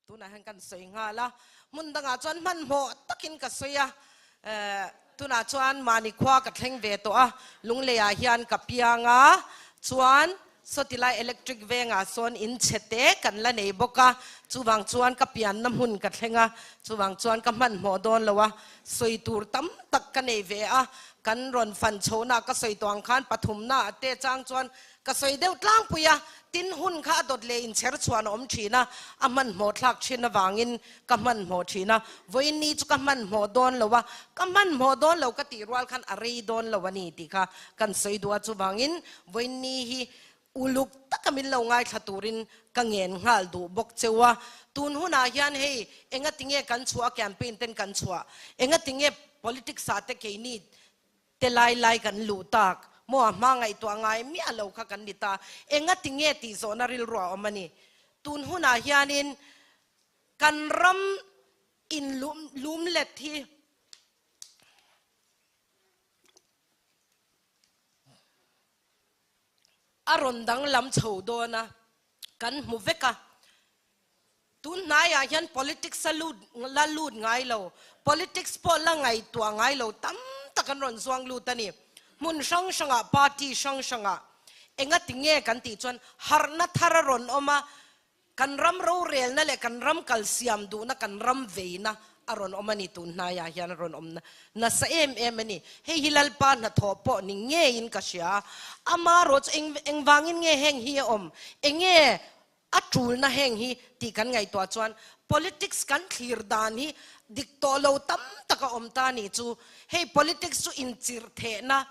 Tunah hian kan sawi nghal a, hmun dangah chuan hmanhmawh takin ka sawi a, tunah chuan mahni khua ka thleng ve tawh a, Lungleiah hian ka piang a, chuan sawtilai electric vengah sawn in chhe te kan la nei bawk a, chuvang chuan ka pianna hmun ka thleng a, chuvang chuan ka hmanhmawh dawn lo a, sawi tur tam tak ka nei ve a, kan rawn fan chhohna ka sawi tawh ang khan pathumna te chang chuan Ka sawi deuh tlangpui a, tin hun kha a dawt leh inchher chhuan a awm thin a, a hmanhmawh thlak thin avangin ka hmanhmawh thin a, vawiin ni chu ka hmanhmawh dawn lo a, ka hmanhmawh dawn lo ka tih rual khan a rei dawn lo a ni tih kha kan sawi duh a, chuvangin vawiin ni hi uluk taka min lo ngaithla turin ka ngen nghal duh bawk cheu a, tun hunah hian hei engatinge kan chhuah a campaign ten kan chhuah, engatinge politics ah te keini Te lai lai kan luh tak maw a hma ngaihtuah ngai miah lo kha kan ni ta. Enga ti nge tih zawhna rilru a awm a ni. Tun hunah hianin kan ram in lum let hi a rawn danglam chho dawn a, kan hmu vek a. Tun hnaiah hian politics a lut la lut ngai lo, politics pawh la ngaihtuah ngai lo tam tak an rawn zuang lut a ni. Hmun hrang hrangah, party hrang hrangah enga ti nge kan tih chuan harhna thar a rawn awm a, kan ram rorelna leh kan ram kalsiam duhna, kan ram veina a rawn awm a ni. Tun hnaiah hian a rawn awm nasa em em a ni. Hei hi Lalpa hnathawh pawh ni ngeiin ka hria a, amarawh chu eng engvangin nge heng hi a awm? Enge A tulna heng hi tih kan ngaihtuah chuan politics kan thlir dan hi dik tawh lo tam tak a awm ta nih chu. Hei politics chu inchirh thehna,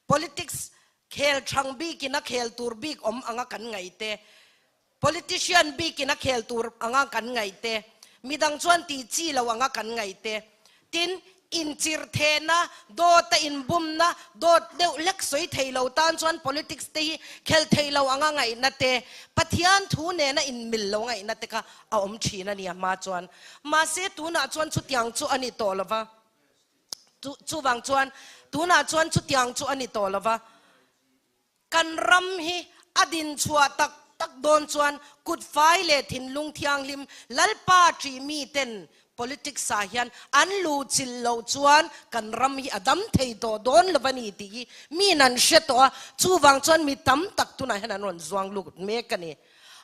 politics khel thang bikin a khel tur bik awm anga kan ngaih te, politician bikin a khel tur anga kan ngaih te, midang chuan tih chi lo anga kan ngaih te, Tin, inchirhthehna, dawta inbumna, dawt deuh hlek sawi thei lo tan chuan politics te hi khel thei lo anga ngaihna te, Pathian thu nena inmil lo ngaihna te kha a awm thin a ni a hma chuan. Mahse, tunah chuan chutiang chu a ni tawh lo va. Chuvang chuan, tunah chuan chutiang chu a ni tawh lo va. Kan ram hi a din chhuah tak tak dawn chuan kut fai leh thinlung thianghlim Lalpa ṭih mi ten politics ah hian an luh chilh loh chuan kan ram hi a dam thei tawh dawn lo a ni tih hi miin an hre tawh a, chuvang chuan mi tam tak tunah hian an rawn zuang lut mek a ni.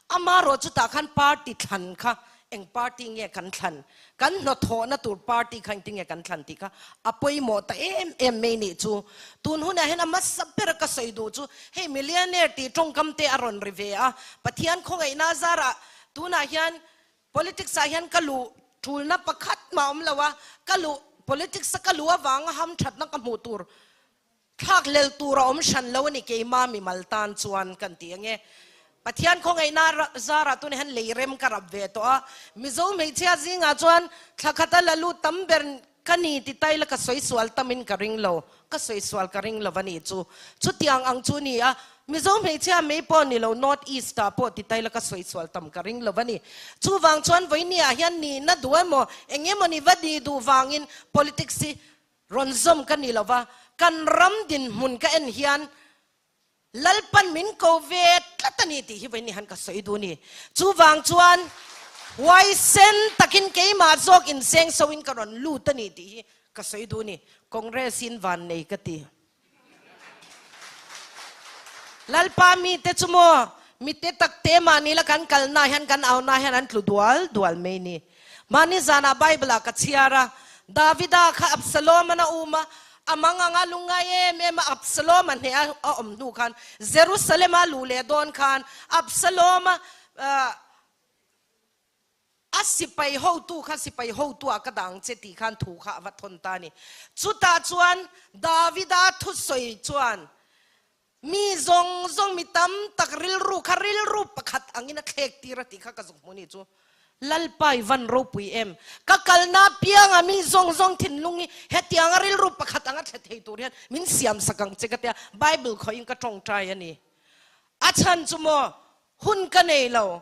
Amarawh chutah khan party thlan kha eng party nge kan thlan? Kan hnawthawhna tur party kha engtin nge kan thlan tih kha a pawimawh ta em em mai nih chu. Tun hunah hian a hmasa bera ka sawi duh chu hei millionaire tih tawngkam te a rawn ri ve a, Pathian khawngaihna a zarah tunah hian politics ah hian ka luh tulna pakhat mah awm lo a, ka luh politics a ka luh avanga hamthatna ka hmuh tur Thlakhlel tur a awm hran lo a ni keima mimal tan chuan kan ti ange. Pathian khawngaihna zarah tun hian lei rem ka rap ve tawh a, Mizo hmeichhia zingah chuan thla khata la lut tam ber ka ni ti taila ka sawi sual tamin ka ring lo, ka sawi sual ka ring lo a nih chu. Chutiang ang chu ni a, Mizo hmeichhia mei pawh ni lo North East ah pawh ti taila ka sawi sual tam ka ring lo a ni. Chuvang chuan vawinia hian nihna duh emaw eng emawni va ni duh vangin politics hi Rawn zawm ka ni lova, kan ram dinhmun ka en hian Lalpan min ko ve tlat a ni tih hi vawiin han ka sawi duh a ni. Chuvang chuan huaisen takin keimah zawk inseng soin ka rawn lut a ni tih hi ka sawi duh a ni. Congress in vannei ka ti. Lalpa mite chu maw, mite tak te mahni la kan kalna hian kan auna hian an tlu dual dual mai ni. Mahni zanah Bible ah ka chhiar a, Davida kha Absalom-an a um a, a mang anga lungngai em em a Absalom-a hneh a a awm hnu khan Jerusalem-a luh leh dawn khan Absalom-a A sipai hotu kha sipai hotuah ka dang che tih khan thu kha a va thawn ta a ni. Chutah chuan Davida thusawi chuan mi zawng zawng mi tam tak rilru kha rilru pakhat angin a thlek tir a tih kha ka zuk hmu ni chu. Lalpa i van ropui em? Ka kalna apiangah mi zawng zawng thinlung hi hetianga rilru pakhat anga thle thei tur hian min siam sak ang che ka tia Bible khawhin ka tawngtai a ni. A chhan chu maw hun ka nei lo.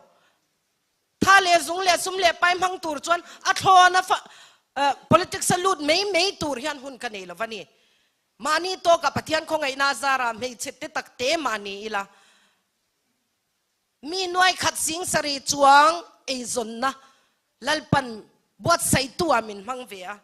Tha leh zung leh sum leh pai hmang tur chuan a thlawn a politics a lut mai mai tur hian hun ka nei lo va ni. Mahni tawkah Pathian khawngaihna a zara hmeichhe te tak te mahni ila mi nuai khat sing sarih chuang eizawnna. Lalpan buatsaihtu ah min hmang ve a.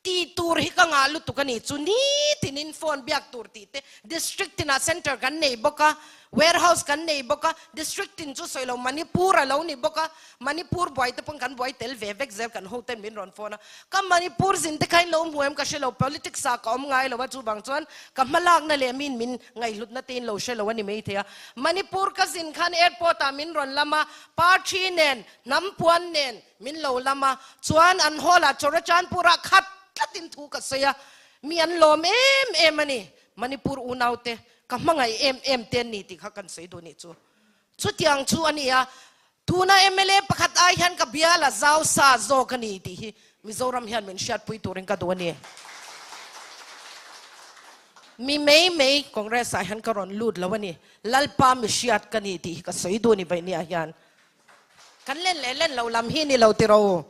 Tih tur hi ka ngah lutuk a ni chu nitinin phone biak tur tih te district tinah center kan nei bawk a, warehouse kan nei bawk a, district tin chu sawi lo Manipur a lo ni bawk a, Manipur buai te pawn kan buai tel ve vek zel kan hoten min rawn phone a, ka Manipur zin te kha in lo hmu em ka hre lo politics ah ka awm ngai lo a chuvang chuan ka hmalakna leh min min ngaihhlutna te in lo hre lo a ni maithei a, Manipur ka zin khan airport ah min rawn lam a, party nen hnam puan nen Min lo lam a, chuan an hall ah Churachandpur ah khat tlat in thu ka sawi a, mi an lawm em em a ni, Manipur unau te ka hmangaih em em te an ni tih kha kan sawi duh nih chu. Chutiang chu a ni a, tuna mla pakhat ai hian ka bial a zau sa zawk a ni tih hi Mizoram hian min hriatpui turin ka duh a ni. Mi mei mei Congress ah hian ka rawn lut lo a ni, Lalpa mi hriat ka ni tih hi ka sawi duh a ni Vaihnia hian. Kan len leh len lo lam hi ni lo tiraw u.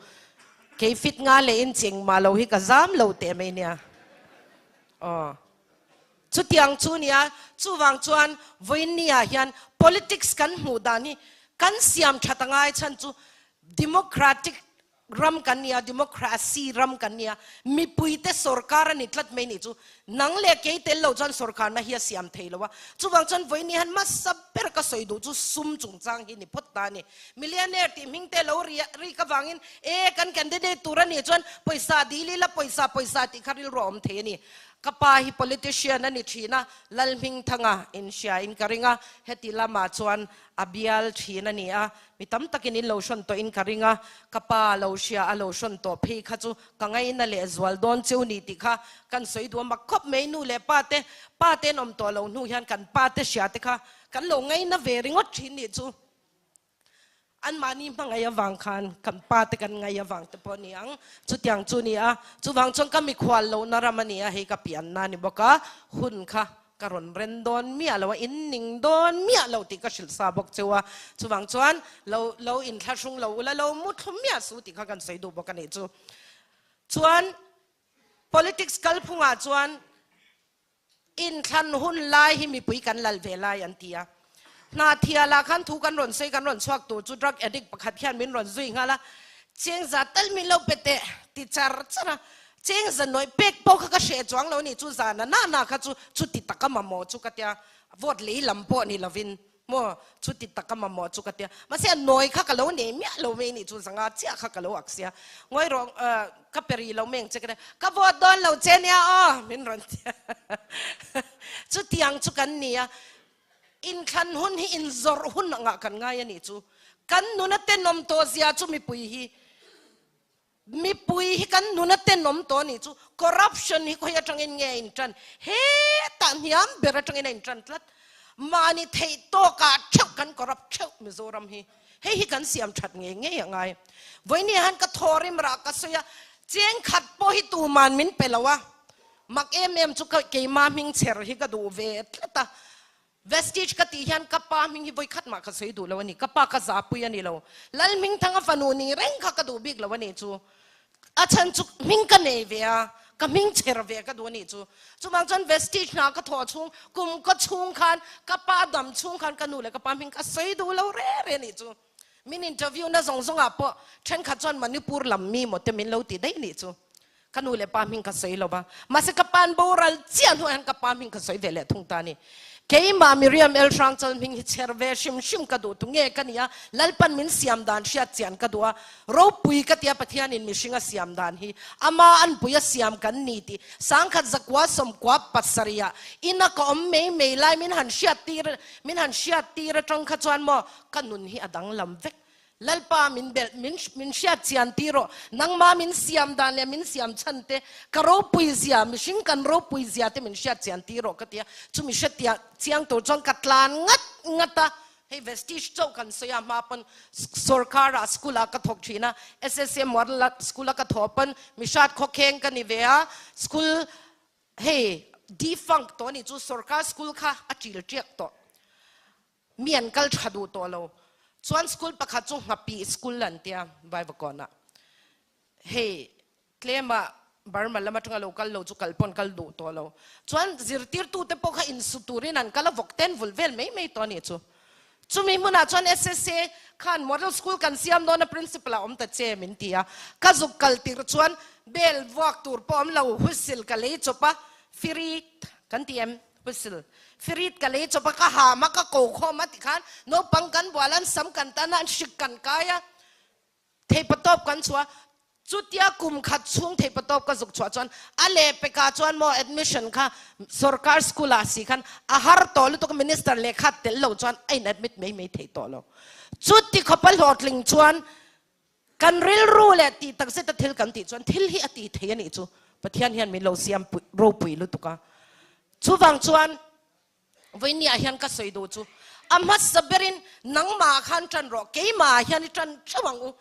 Kei fit nga leh in ching mah lo hi ka zam lo teh mai nia. Aw. Chutiang chu nia, chuvang chuan vawiinni ah hian politics kan hmuh dan hi kan siam that a ngai chhan chu democratic Ram kan nia, democracy ram kan nia, mipuite sorkar a ni tlat mai nih chu. Nang leh kei tel lo chuan sorkarna hi a siam thei lo a. Chuvang chuan vawiin hian hmasa ber ka sawi duh chu sum chungchang hi ni phawt ta a ni. Millionaire tih hming te lo ri rik avangin e kan candidate tur a nih chuan pawisa dil ila pawisa pawisa tih kha rilru a awm thei a ni. Ka pa hi politician a ni thin a, Lalhmingthanga inhria in ka ring a, heti lamah chuan a bial thin a ni a, Mi tam takin in lo hrawn tawh in ka ring a, ka pa lo hria a lo hrawn tawh phei kha chu ka ngaina leh zual dawn cheu ni tih kha kan sawi duh a, mak khawp mai nu leh pa te, pa te an awm tawh lo hnu hian kan pa te hria te kha kan lo ngaina ve ringawt thin nih chu. Anmahni hmangaih avang khan kan pa te kan ngaih avang te pawh a ni ang, chutiang chu a ni a, chuvang chuan ka mikhual lohna ram a ni a, hei ka pianna a ni bawk a, hun kha Ka rawn ren dawn miah lo a, in ning dawn miah lo tih ka hrilh sa bawk cheu a, chuvang chuan lo lo inthlahrung lo ula, lo mu thlum miah su tih kha kan sawi duh bawk a nih chu. Chuan politics kalphungah chuan inthlan hun lai hi mipui kan lal ve lai an ti a, hna thialah khan thu kan rawn sawi kan rawn chhuak tur chu drug addict pakhat hian min rawn zui nghal a, cheng za tal min lo pe teh ti char char a, Cheng zanawih pek pawh kha ka hreh chuang lo ni chu zana na na kha chu chuti taka mamawh chu ka tia vote lei lam pawh ni lovin maw chuti taka mamawh chu ka tia mahse a nawi kha ka lo nei miah lo mai ni chu zanga chiah kha ka lo ak sia ngawi rawh ka pe rih lo mai ang che ka tia ka vote dawn lo che nia aw min rawn tia chutiang chu kan ni a inthlan hun hi inzawrh hun angah kan ngai a nih chu kan nuna tenawm tawh zia chu mipui hi Mipui hi kan nun a tenawm tawh a nih chu corruption hi khawi atangin nge a intan? Hetah hniam ber atangin a intan tlat. Mahni theih tawkah theuh kan corrupt theuh Mizoram hi. Hei hi kan siam that ngei ngei a ngai. Vawiini han ka thaw rim rah ka sawi a, cheng khat pawh hi tuman min pe lo a. Mak em em chu ka keima hming chher hi ka duh ve tlat a. Vestige ka tih hian ka pa hming hi vawi khat mah ka sawi duh lo a ni. Ka pa ka zahpui a ni lo. Lalhmingthanga fanu ni reng kha ka duh bik lo a nih chu. A chhan chu hming ka nei ve a, ka hming chher ve ka duh a nih chu. Chuvang chuan Vestige hna ka thawh chhung, kum ka chhung khan, ka pa dam chhung khan ka nu leh ka pa hming ka sawi duh lo re re a nih chu. Min interview na zawng zawngah pawh thenkhat chuan Manipur lam mi maw te min lo ti daih a nih chu. Ka nu leh pa hming ka sawi lo va, mahse ka pa'n boral chiah hnuah hian ka pa hming ka sawi ve leh thung ta a ni. Keimah Miriam El Hrangchal hming hi chher ve hrim hrim ka duh tu nge ka ni a, Lalpan min siam dan hriat chian ka duh a, ropui ka tia Pathianin mihring a siam dan hi ama anpui a siam kan ni tih sangkhat zakua sawmkua pasarihah ina ka awm mai mai lai min han hriat tir min han hriat tir atang kha chuan maw ka nun hi a danglam vek Lalpa min belh, min min hriat chian tir rawh. Nangma min siam dan leh min siam chhan te, ka ropui zia, mihring kan ropui zia te min hriat chian tir rawh ka ti a. Chumi hre tia chiang tur chuan ka tlan ngat ngat a. Hei Vestige chauh kan sawi a, hma pawn sorkar ah school ah ka thawk thin a, SSA Model school a ka thawh pawn mihrat khawkheng ka ni ve a, school hei defunct tawh a nih chu sorkar school kha a ṭil ṭiak tawh. Mi an kal tha duh tawh lo. Chuan school pakhat chu Nghapih school an tia Vaivakawnah. Hei tlema Burma lam atanga lo kal lo chu kal pawn kal duh tawh lo. Chuan zirtirtute pawh kha insu turin an kal a, vawk ten vul vel mai mai tawh a nih chu. Chumi hmunah chuan SSA khan model school kan siam dawn a principal ah awm ta che min ti a, ka zuk kal tirh chuan bell vuak tur pawh awm lo, whistle ka lei chawp a, firit kan ti em whistle, firit ka lei chawp a, ka ham a, ka ko khawm a tikhan naupang kan bual a, an sam kan tan a, an hrik kan kai a, Theipatawp kan chhuah a, chutia kum khat chhung theipatawp ka zuk chhuah chuan a leh pekah chuan maw admission kha sorkar school ah si khan a har tawh lutuk a, minister lehkha tel lo chuan a in admit mai mai thei tawh lo. Chuti khawpa hlawhtling chuan kan rilru leh tih tak zeta thil kan tih chuan thil hi a ti thei a nih chu Pathian hian min lo siam ropui lutuk a. Chuvang chuan Vawinia hian ka sawi duh chu a hmasa berin nangmah khan ṭan rawh, keimah hian i ṭan ṭheuh ang u.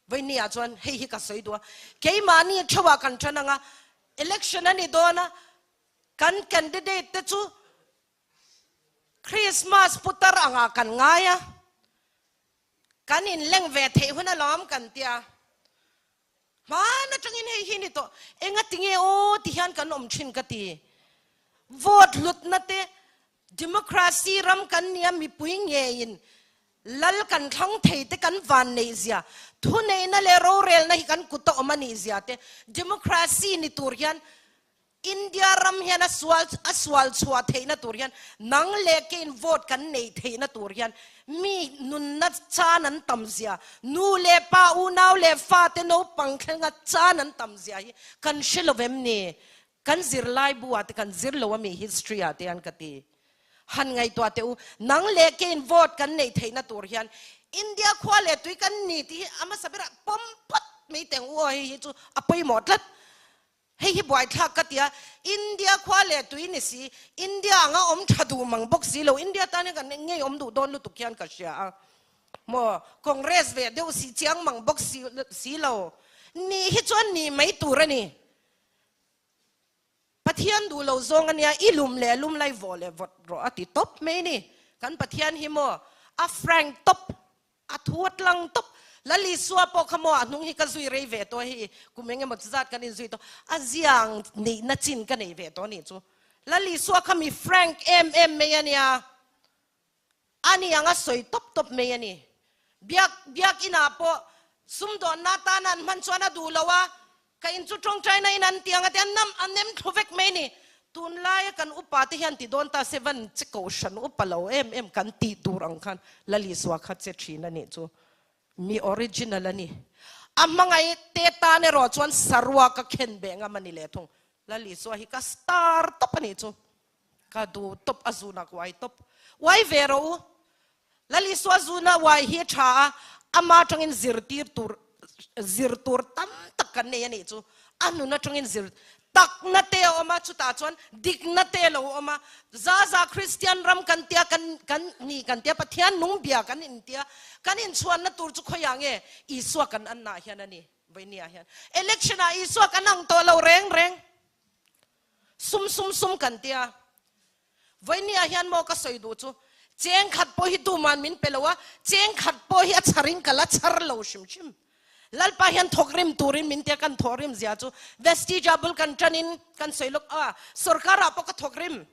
Vawinia chuan hei hi ka sawi duh a, keimahni ṭheuhah kan ṭan ang a, election a ni dawn a, kan candidate te chu Christmas putar angah kan ngai a, kan inleng ve theih hun alawm kan tia. Hmaan atangin hei hi ni tawh, engati nge aw ti hian kan awm thin ka ti. Vote hlutna te, democracy ram kan nia mipui ngeiin lal kan thlang thei te kan van neih zia, thuneihna leh rorelna hi kan kut a awm a nih zia te, democracy ni tur hian India ram hian a sual a sual chhuah theihna tur hian nang leh kein vote kan neih theihna tur hian mi nunna chan an tam zia, nu leh pa, unau leh fate naupang thlenga chan an tam zia hi kan hre lo vem ni? Kan zirlai bu ah te kan zir lo a mi history ah te hian ka ti. Han ngaihtuah teh u, nang leh kein vote kan neih theihna tur hian India khua leh tui kan ni tih hi a hmasa berah pawm phawt mai teh ang u aw hei hi chu a pawimawh tlat. Hei hi buaithlak ka ti a, India khua leh tui ni si, India anga awm tha duh mang bawk si lo, India tan hian kan ngei awm duh dawn lutuk hian ka hria a, maw Congress ve deuh si chiang mang bawk si si lo, nih hi chuan nih mai tur a ni. Pathian duh lo zawng a nia, i lum leh lum lai vawh leh vawt rawh a ti tawp mai ni. Kan Pathian hi maw a frank tawp. A thu a tlang tawp. Lal Isua pawh kha maw a hnung hi ka zui rei ve tawh hei kum eng emaw zat kan inzui tawh a ziang neihna chin ka nei ve tawh anih chu. Lal Isua kha mi frank em em mai a nia. A ni ang a sawi tawp tawp mai a ni. Biak biak inah pawh sumdawnna atana an hman chuan a duh lo a, Ka in chu tawngtaina in an ti ang a ti a, nam a nem thlu vek mai ni. Tunlaia kan upa te hian ti dawn ta se van che kohhran upa lo em em kan tih tur ang khan Lal Isua kha che thin a nih chu. Mi original a ni. A hmangaih te tan erawh chuan sarua ka khen beh ngam a ni leh thung. Lal Isua hi ka star tawp a nih chu. Ka duh tawp a zunah ka uai tawp. Uai ve rawh u. Lal Isua zuna uai hi a tha a, ama atangin zirtir tur zir tur tam tak kan nei a nih chu. A nun atangin zir takna te a awm a, chutah chuan dikna te a lo awm a. Zaza Kristian ram kan tia kan kan ni kan tia Pathian nung bia kan intia kan inchhuanna tur chu khawiah nge Isua kan anna hian a ni vawinia hian. Election ah Isua kan ang tawh lo reng reng. Sum sum sum kan tia. Vawinia hian maw ka sawi duh chu, cheng khat pawh hi tuman min pe lo a, cheng khat pawh hi a chhar in ka la chhar lo hrim hrim. Lalpa hian thawk rim turin min tia kan thawh rim zia chu Vestige ah bul kan tan in kan sawi lawk a, sorkar ah pawh ka thawk rim,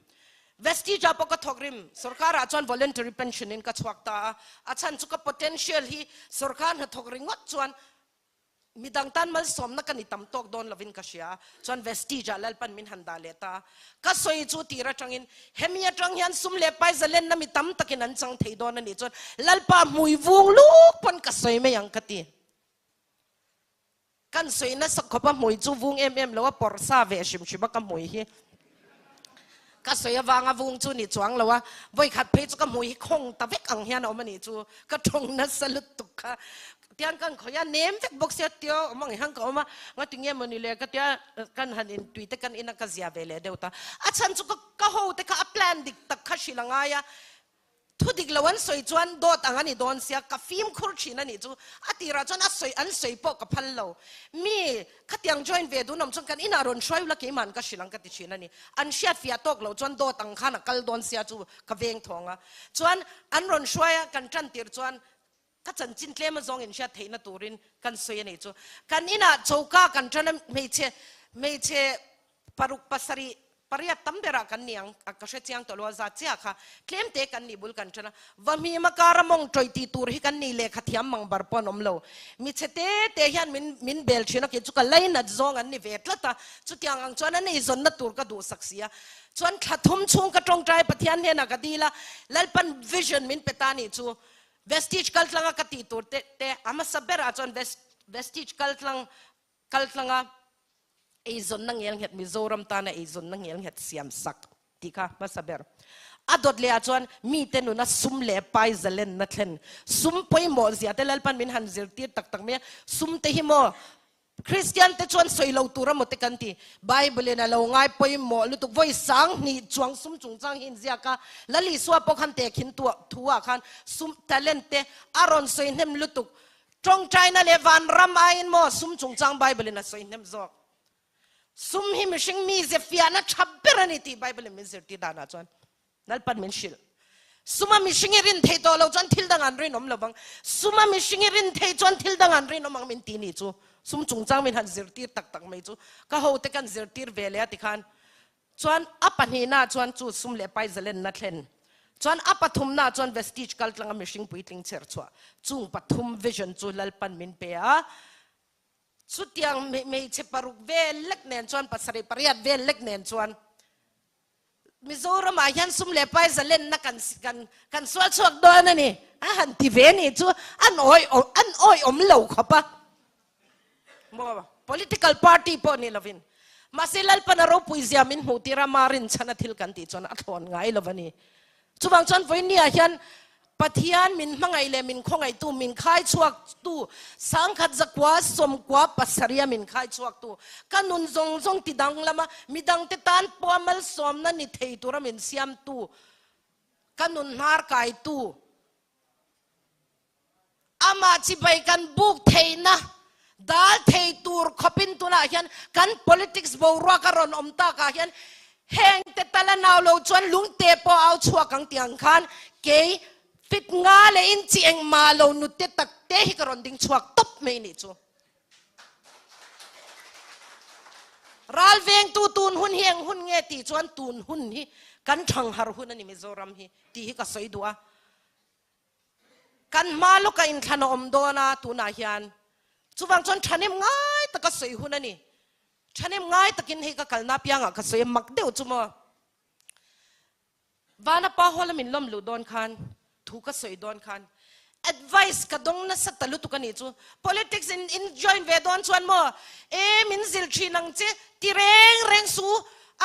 Vestige ah pawh ka thawk rim, sorkar ah chuan voluntary pension in ka chhuak ta a, a chhan chu ka potential hi sorkar hnathawk ringawt chuan Midang tan malsawmna ka ni tam tawk dawn lovin ka hria a, chuan Vestige ah Lalpan min han dah leh ta a. Ka sawi chu tir atangin, hemi atang hian sum leh pai zalenna mi tam takin an chang thei dawn a nih chuan Lalpa hmui vung luk pawn ka sawi mai ang ka ti. Kan sawi nasa khawp a hmui chu vung em em lo a, pawrh sa ve hrim hrim a ka hmui hi. Ka sawi avanga vung chu ni chuang lo a, vawikhat phei chu ka hmui hi khawng ta vek ang hian a awm a nih chu, ka thawng nasa lutuk kha. Tiang kan khawih a, nem vek bawk sia tia awm ang hian ka awm a, ngati nge mawni le ka tia kan han in tui te kan in a ka zia ve leh deuh ta. A chhan chu ka ka ho te kha a plan dik tak kha hrilh a ngai a, Thu dik lo an sawi chuan dawt ang a ni dawn sia, ka fimkhur thin a nih chu. A tirah chuan a sawi an sawi pawh ka phal lo. Mi khatiang join ve dun awm chuan kan inah rawn hruai ula keimah an ka hrilh ang ka ti thin a ni. An hriat fiah tawk loh chuan dawt ang khan a kal dawn sia chu ka veng thawng a. Chuan an rawn hruai a, kan tan tir chuan ka chanchin tlem azawng in hriat theihna turin kan sawi a nih chu. Kan inah choka kan tan a hmeichhe hmeichhe paruk pasarih. Pariat tam berah kan ni ang, ka hre chiang tawh lo a, zat chiah kha tlem te kan nih bul kan ṭan a. Vahmima kara mawng ṭawih tih tur hi kan nih lehkha thiam mang bar pawh an awm lo. Mi chhe te te hian min min bel ṭhin a, kei chu ka lainat zawng an ni ve tlat a, chutiang ang chuan an eizawnna tur ka duhsak si a. Chuan thla thum chhung ka ṭawngṭai Pathian hnenah ka dil a, Lalpan vision min pe ta nih chu Vestige kaltlanga ka tih tur te te a hmasa berah chuan Vestige kaltlang Kaltlanga eizawnna ngelnghet Mizoram tana eizawnna ngelnghet siam sak tih kha hmasa ber. A dawt leh ah chuan mite nuna sum leh pai zalenna thlen sum pawimawh zia te Lalpan min han zirtir tak tak mai a, sum te hi maw Kristian te chuan sawi lo tur amaw te kan ti. Bible in a lo ngai pawimawh lutuk vawi sang hnih chuang sum chungchang hi inziak a, Lal Isua pawh khan tehkhin thu ah khan sum talent te a rawn sawi hnem lutuk. Tawngtaina leh vanram aiin maw sum chungchang Bible in a sawi hnem zawk. Sum hi mihring mize fiahna tha ber a ni tih Bible in min zirtir danah chuan Lalpan min hrilh. Suma mihring i rin theih tawh loh chuan thil dang an rinawm lo vang. Suma mihring i rin theih chuan thil dang an rinawm ang min ti nih chu. Sum chungchang min han zirtir tak tak mai chu ka hote kan zirtir ve leh a tikhan Chuan a pahnihna chuan chu sum leh pai zalenna thlen. Chuan a pathumna chuan Vestige kaltlanga mihring puitling chher chhuah. Chung pathum vision chu Lalpan min pe a. Chutiang hmeichhe paruk vel lek nen chuan pasarih pariat vel lek nen chuan Mizoramah hian sum leh pai zalenna kan kan kan sual chhuak dawn a ni. A han ti ve nih chu an awi an awiawm lo khawp a. Maw? Political party pawh ni lovin. Mahse Lalpan a ropui zia min hmuh tir a, ma rinchhan a thil kan tih chuan a thlawn ngai lo a ni. Chuvang chuan vawinia hian Pathian min hmangaih leh min khawngaihtu, min khai chhuaktu, sangkhat zakua sawmkua pasarih a min khai chhuaktu, ka nun zawng zawng ti danglam a, midangte tan pawha malsawmna ni thei tura min siamtu, ka nun hnar kaitu, Amah chibai kan buk theihna dal thei tur khawpin tunah hian kan politics boruak a rawn awm takah hian heng te tal a nau lo chuan lungte pawh au chhuak ang tih ang khan kei fit nga leh in chi engmah lo nute tak te hi ka rawn ding chhuak tawp mai nih chu. Ral vengtu tun hun hi eng hun nge tih chuan tun hun hi kan thangharh hun a ni Mizoram hi tih hi ka sawi duh a. Kan hma lawka inthlan a awm dawn a tunah hian chuvang chuan thahnem ngai taka sawi hun a ni. Thahnem ngai takin hei ka kalna apiangah ka sawi a mak deuh chu maw. Vana pa hall a min lawm luh dawn khan thu ka sawi dawn khan advice ka dawng nasa ta lutuk a nih chu. Politics in in join ve dawn chuan maw e min zil thin ang che ti reng reng su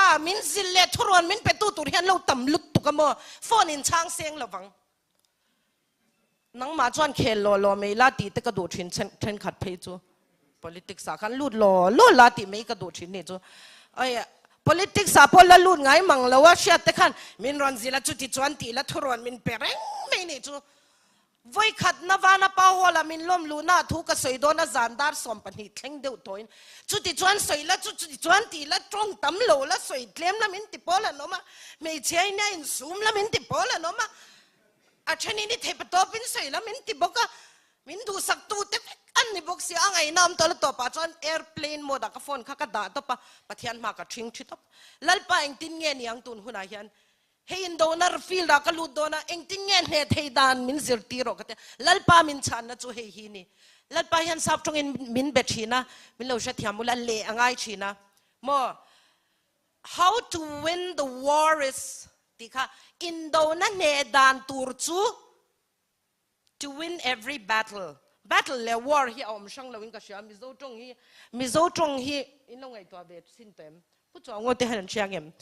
a min zil leh thurawn min petu tur hian lo tam lutuk a maw phone in chhang seng lovang. Nangmah chuan khel law law mai la tih te ka duh thin thenkhat phei chu politics ah khan lut law law la tih mai ka duh thin nih chu. Ai politics ah pawh la lut ngai mang lo a hriat te khan min rawn zil a chuti chuan tih la thurawn min pe reng mai nih chu. Vawikhat na vana pa hall ah min lawm luhna ah thu ka sawi dawn a zan dar 12 thleng deuh tawhin chuti chuan sawi la chu chuti chuan tih la tawng tam lo la sawi tlem la min ti pawl an awm a hmeichhia in a insum la min ti pawl an awm a A thenin i theih patawpin sawi la min ti bawk a, min duhsak tu te vek an ni bawk sia, a ngaihna awm tawh la tawpah chuan airplane mode ah ka phone kha ka dah tawp a, Pathian hma ka thing thi tawp. Lalpa engtin nge ni ang tun hunah hian hei indona field ah ka lut dawn a, engtin nge hneh thei dan min zirtir rawh ka ti a, Lalpa min chhanna chu hei hi ni. Lalpa hian sap tawngin min be thin a, min lo hrethiam ula leh a ngai thin a maw. How to win the war is tih kha indona hneh dan tur chu to win every battle. Battle leh war hi a awm hrang loin ka hria. Mizo tawng hi Mizo tawng hi in lo ngaihtuah ve thin tawh em? Pu Chuangaw te hian an hria ngem?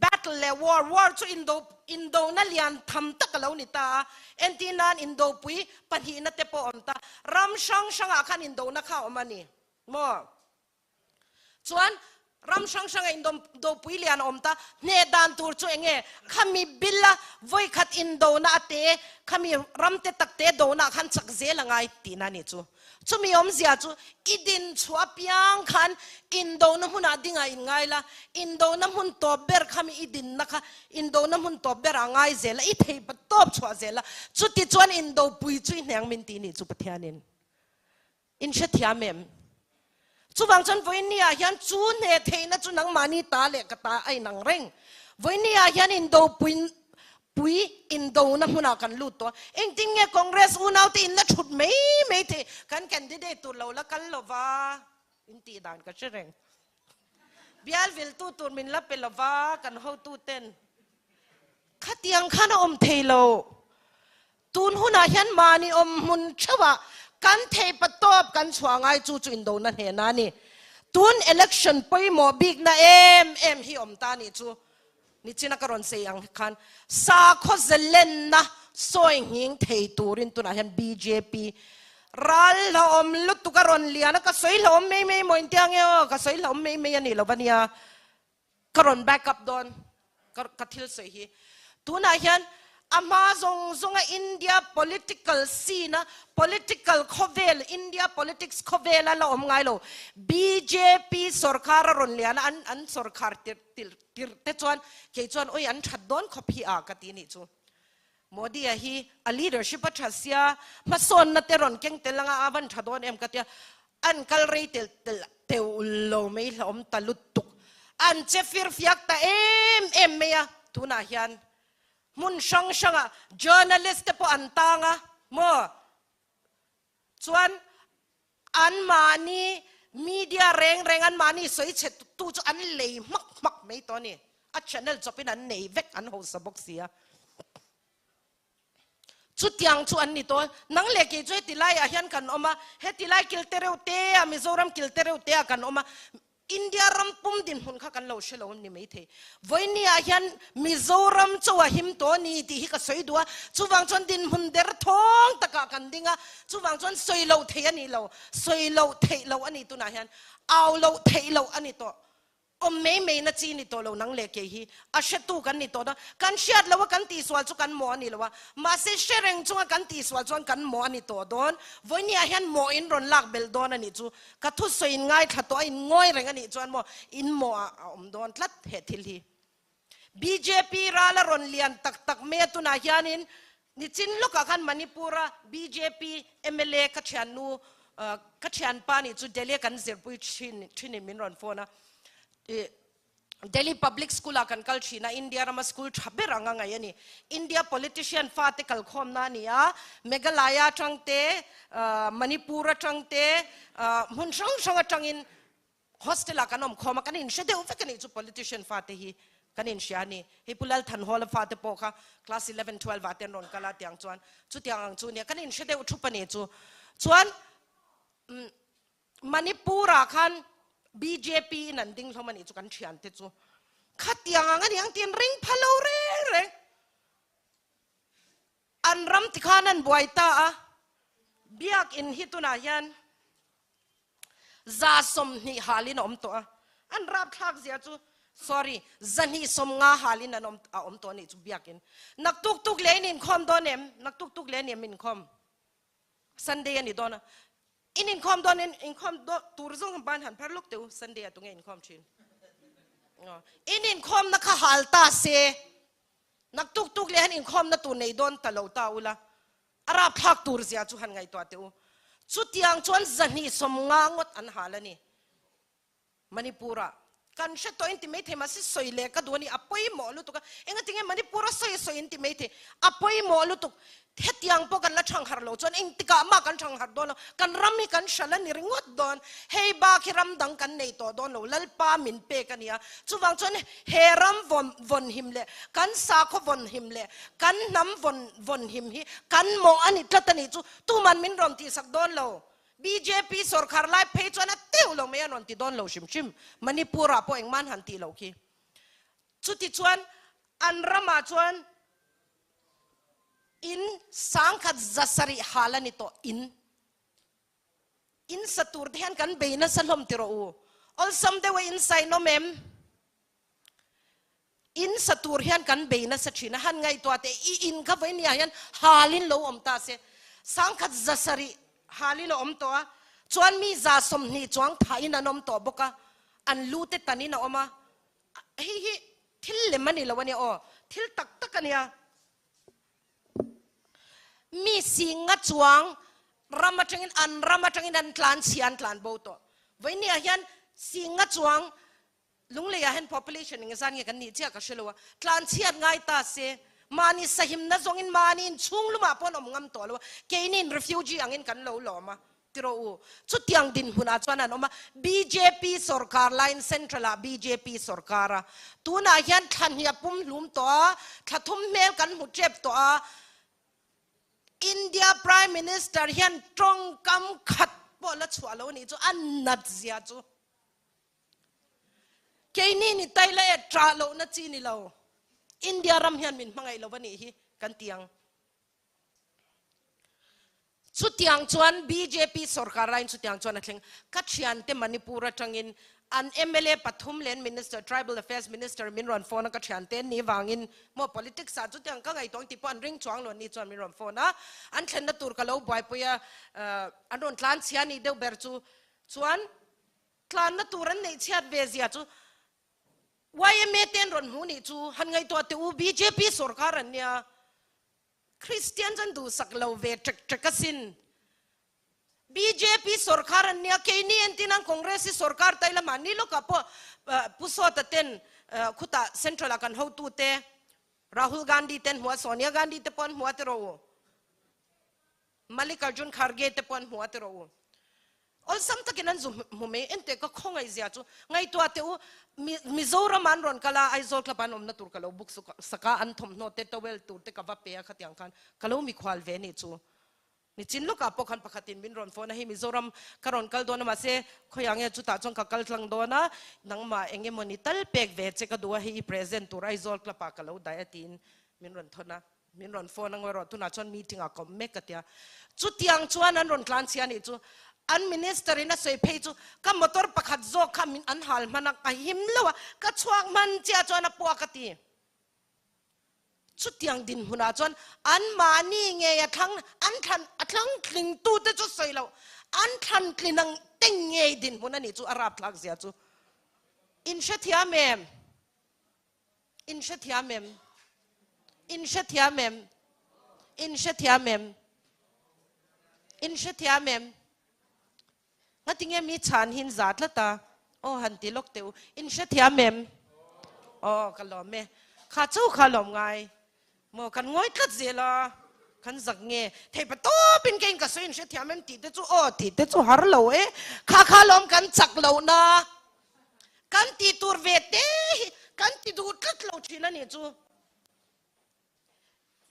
Battle leh war, war chu indo indona lian tham tak a lo ni ta a. Entir nan indopui pahnihna te pawh a awm ta. Ram hrang hrangah khan indona kha a awm a ni maw? Chuan ram hrang hranga indopui lian a awm ta, hneh dan tur chu eng nge? Khami bill a vawikhat indona a te, khami ram te tak te dona ah khan chak zel a ngai tihna a nih chu. Chumi awmzia chu i din chhuah apiang khan indona hmunah dingah in ngai la, indona hmun tawp ber khami i dinna kha indona hmun tawp berah ngai zel a, i thei tawp chhuah zel a, chuti chuan indopui chu i hneng min tih nih chu Pathianin. In hrethiam em? Chuvang chuan vawinia hian chu hne theihna chu nangmahni ta leh ka ta a inang reng. Vawinia hian indo pui pui indona hmunah kan lut tawh a. Engtin nge Congress unaute in la thut mai mai thei? Kan candidate tur lo la kal lova in tih dan ka hre reng. Bial viltu tur min la pe lova kan hotuten khatiang khan a awm thei lo. Tun hunah hian mahni awm hmun theuhah kan thei patawp kan chhuah ngai chu chu indona hnena a ni. Tun election pawimawh bikna em em hi awm ta nih chu nichina ka rawn sawi ang khan sakhaw zelenna sawi nghing thei turin tunah hian bjp ral hlauhawm lutuk a rawn lian a, ka sawi hlauhawm mai mai maw intia nge aw, ka sawi hlauhawm mai mai a nih lo va nia. Ka rawn back up dawn ka ka thil sawi hi. Tunah hian a hma zawng zawnga India political scene a political khawvel India politics khawvela la awm ngai lo bjp sorkar a rawn lian a an an sorkar tir tir tir te chuan kei chuan awi an that dawn khawp hi a ka ti nih chu. Modi a hi a leadership a tha sia hmasawnna te rawn keng tel anga a van tha dawn em ka tia an kal rei tel tel teuh lo mai hlauhawm ta lutuk an che fir fiak ta em em mai a tunah hian hmun hrang hrangah journalist te pawh an tang a maw Chuan anmahni media reng reng anmahni sawi chhe tu chu an lei hmak hmak mai tawh a ni. A channel chawpin an nei vek an hausa bawk si a. Chutiang chu an ni tawh. Nang leh kei chu heti laiah hian kan awm a, heti lai kil te reuh te a Mizoram kil te reuh te ah kan awm a, India ram pum dinhmun kha kan lo hre lo ni maithei. Vawinia hian Mizoram chaw a him tawh a ni tih hi ka sawi duh a, chuvang chuan dinhmun der thawng takah kan ding a, chuvang chuan sawi loh theih a ni lo, sawi loh theih loh a ni tunah hian, au loh theih loh a ni tawh. Awm mai mai na chi ni tawh lo nang leh kei hi a hretu kan ni tawh na, kan hriat loh a kan tihsual chu kan mawh a ni lo a, mahse hre reng chunga kan tihsual chuan kan mawh a ni tawh dawn. Vawinia hian mawh in rawn lak belh dawn a nih chu. Ka thusawi in ngaithla tawh a in ngawi reng a nih chuan maw in mawh ah a awm dawn tlat he thil hi. Bjp ral a rawn lian tak tak mai a tunah hianin nichin lawkah khan Manipur a bjp mla ka thiannu ka thianpa nih chu Delhi a kan zirpui thin thinin min rawn phone a ih Delhi Public School ah kan kal thin a, India rama school tha ber anga ngaih a ni. India politician fate kalkhawmna a ni a, Meghalaya atang te, Manipur atang te, hmun hrang hrang atangin hostel ah kan awm khawm a, kan inhre deuh vek a nih chu politician fate hi kan inhria a ni. Hei Pu Lalthanhawla fate pawh kha class 11, 12 ah te an rawn kal a tiang chuan chutiang ang chu a nia, kan inhre deuh thup a ni chu. Chuan Manipur ah khan bjp in an ding hlawm a nih chu kan thian te chu khatiang ang a ni ang tih an ring pha lo reng reng. An ram ti khan an buai ta a, biakin hi tunah hian 120 halin a awm tawh a, an rapthlak zia chu sorry 250 halin an awm a awm tawh a nih chu biakin. Naktuk tuk leh in inkhawm dawn em? Naktuk tuk leh a ni em inkhawm? Sunday a ni dawn a, in inkhawm dawn in inkhawm tur zawng han ban han phar lawk teh u, Sunday ah tunge inkhawm thin? In inkhawmna kha hal ta se, nak tuk tuk leh han inkhawmna tur nei dawn ta lo ta ula, a rapthlak tur zia chu han ngaihtuah teh u. Chutiang chuan 250 ngawt an hal a ni. Manipur-ah kan hre tawh in ti maithei mahse sawi leh ka duh a ni, a pawimawh lutuk a, engatinge Manipur-a sawi sawi in ti maithei, a pawimawh lutuk, hetiang pawh kan la thang harh lo chuan engtikah mah kan thang harh dawn lo, kan ram hi kan hral a ni ringawt dawn, hei bak hi ram dang kan nei tawh dawn lo, Lalpa min pek a ni a, chuvang chuan he ram vawn vawn him leh kan sakhaw vawn him leh kan hnam vawn vawn him hi kan mawh a ni tlat a nih chu, tuman min rawn tihsak dawn lo. Bjp sorkar lai phei chuan a teuh lo mai a rawn ti dawn lo hrim hrim. Manipur ah pawh engmah an han tih loh khi. Chuti chuan an ramah chuan in 1700 hal a ni tawh in. In sa tur te hian kan bei nasa hlawm ti rawh u. Awlsam deuh a in sainawm em? In sa tur hian kan bei nasa thin a, han ngaihtuah teh i in kha vawiin ah hian halin lo awm ta se, 1700 halin a awm tawh a, chuan mi 120 chuang thahin an awm tawh bawk a, an lu te tanin a awm a, hei hi thil lem a ni lo a nia aw, thil tak tak a nia. Mi singa chuang ram atangin an ram atangin an tlan chhia an tlan bo tawh. Vawinia hian Singa chuang Lungleiah hian population eng zan nge kan nih chiah ka hre lo a, tlan chhiat ngai ta se, mahni sahimna zawngin mahni inchhung lumah pawh an awm ngam tawh lo a, keiniin refugee angin kan lo lawm a, ti rawh u. Chutiang dinhmunah chuan an awm a, bjp sorkar laiin central ah bjp sorkar a, tunah hian thla hnih a pum hlum tawh a, thla thum hmel kan hmu tep tawh a, India Prime Minister hian tawngkam khat pawh la chhuah lo a nih chu, a nat zia chu. Keini ni tai la e ṭah lohna chi ni lo. India ram hian min hmangaih lo a nih hi kan ti ang. Chutiang chuan bjp sorkar laiin chutiang chuan a thleng. Ka thiante Manipur atangin an mla pathum leh an minister, Tribal Affairs Minister min rawn phone a, ka thiante an nih vangin maw politics ah chutiang ka ngaihtuah ang tih pawh an ring chuang lo an nih chuan min rawn phone a. An thlenna tur ka lo buaipui a, an rawn tlanchhia nih deuh ber chu chuan Tlanna tur an neih chhiat ve zia chu yma te an rawn hmuh nih chu han ngaihtuah teh u, bjp sorkar an nia, Christian chu an duhsak lo ve ṭek ṭek asin. Bjp sorkar an nia, keini entin an Congress hi sorkar ta ila mahni lawkah pawh Pu Sawta ten khutah Central ah kan hotute Rahul Gandhi ten hmuh a, Sonia Gandhi te pawh an hmuh a tiraw u. Mallikarjun Kharge te pawh an hmu a ti rawh u. Awlsam takin an zu hmu mai. Enteh ka khawngaih zia chu ngaihtuah teh u. Mizoram ah an rawn kal a, Aizawl club ah an awmna tur ka lo book sak a, an thawmhnaw te, towel tur te ka va pe a khatiang khan ka lo mikhual ve nih chu. Nichin lawkah pawh khan pakhatin min rawn phone a, hei Mizoram ka rawn kal dawn a mahse khawiah nge chutah chuan ka kal tlang dawn a, nangmah eng emaw ni tal pek ve che ka duh a, hei i present tur Aizawl club ah ka lo daih a tiin min rawn thawn a. Min rawn phone a ngawi rawh, tunah chuan meeting ah ka awm mek ka tia. Chutiang chuan an rawn tlan chhia anih chu. An minister in a sawi phei chu ka motor pakhat zawk kha min an hal hman a, ka him lo a, ka chhuak hman chiah chuan a puak a ti. Chutiang dinhmunah chuan an mahni ngei a thlang, an thlan, a thlang tling tute chu sawi loh, an thlan tlin ang te ngei dinhmun anih chu a rapthlak zia chu. In hrethiam em? In hrethiam em? In hrethiam em? In hrethiam em? In hrethiam em? Ngatinge mi chhan hin za tlat a? Aw han ti lawk teh u. In hrethiam em? Aw ka lawm e. Kha chu kha lawm ngai. Maw kan ngawi tlat zel a, kan zak nge? Thei pa tawpin keiin ka sawi in hrethiam em tih te chu aw tih te chu har lo e. Kha kha lawm kan chak loh na. Kan tih tur ve te hi kan ti duh tlat lo thin a nih chu.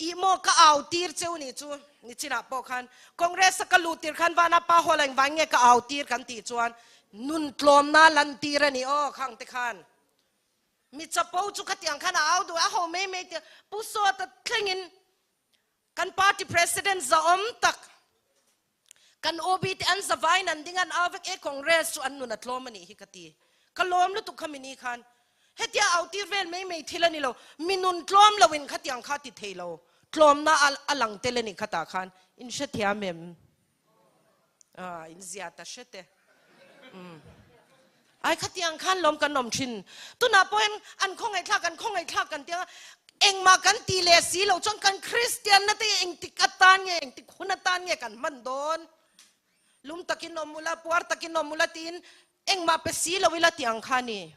Ih maw ka au tir cheu nih chu nichinah pawh khan Congress a ka luh tir khan vana pa hawl engvang nge ka au tir kan tih chuan nun tlawmna lan tir a ni aw khang te khan. Mi chapo chu khatiang khan a au duh a, a ho mai mai tia Pu Sawta thlengin kan party president zahawm tak kan OB te an zavaiin an ding a, an au vek e Congress chu an nun a tlawm a nih hi ka ti. Ka lawm lutuk kha mini khan hetia au tir vel mai mai thil a ni lo, mi nun tlawm loin khatiang kha ti thei lo, tlawmna a lang tel a nih khatah khan in hrethiam em? Ah, in zia ta hre te. Um. Ai khatiang khan lawm kan awm thin. Tunah pawh hian an khawngaihthlak, an khawngaihthlak kan tia engmah kan ti leh si lo chuan kan Kristian na te engtik atan nge, engtik hun atan nge kan hman dawn. Lum takin awm ula, puar takin awm ula tiin Engmah pe si lo ila tih ang kha a ni.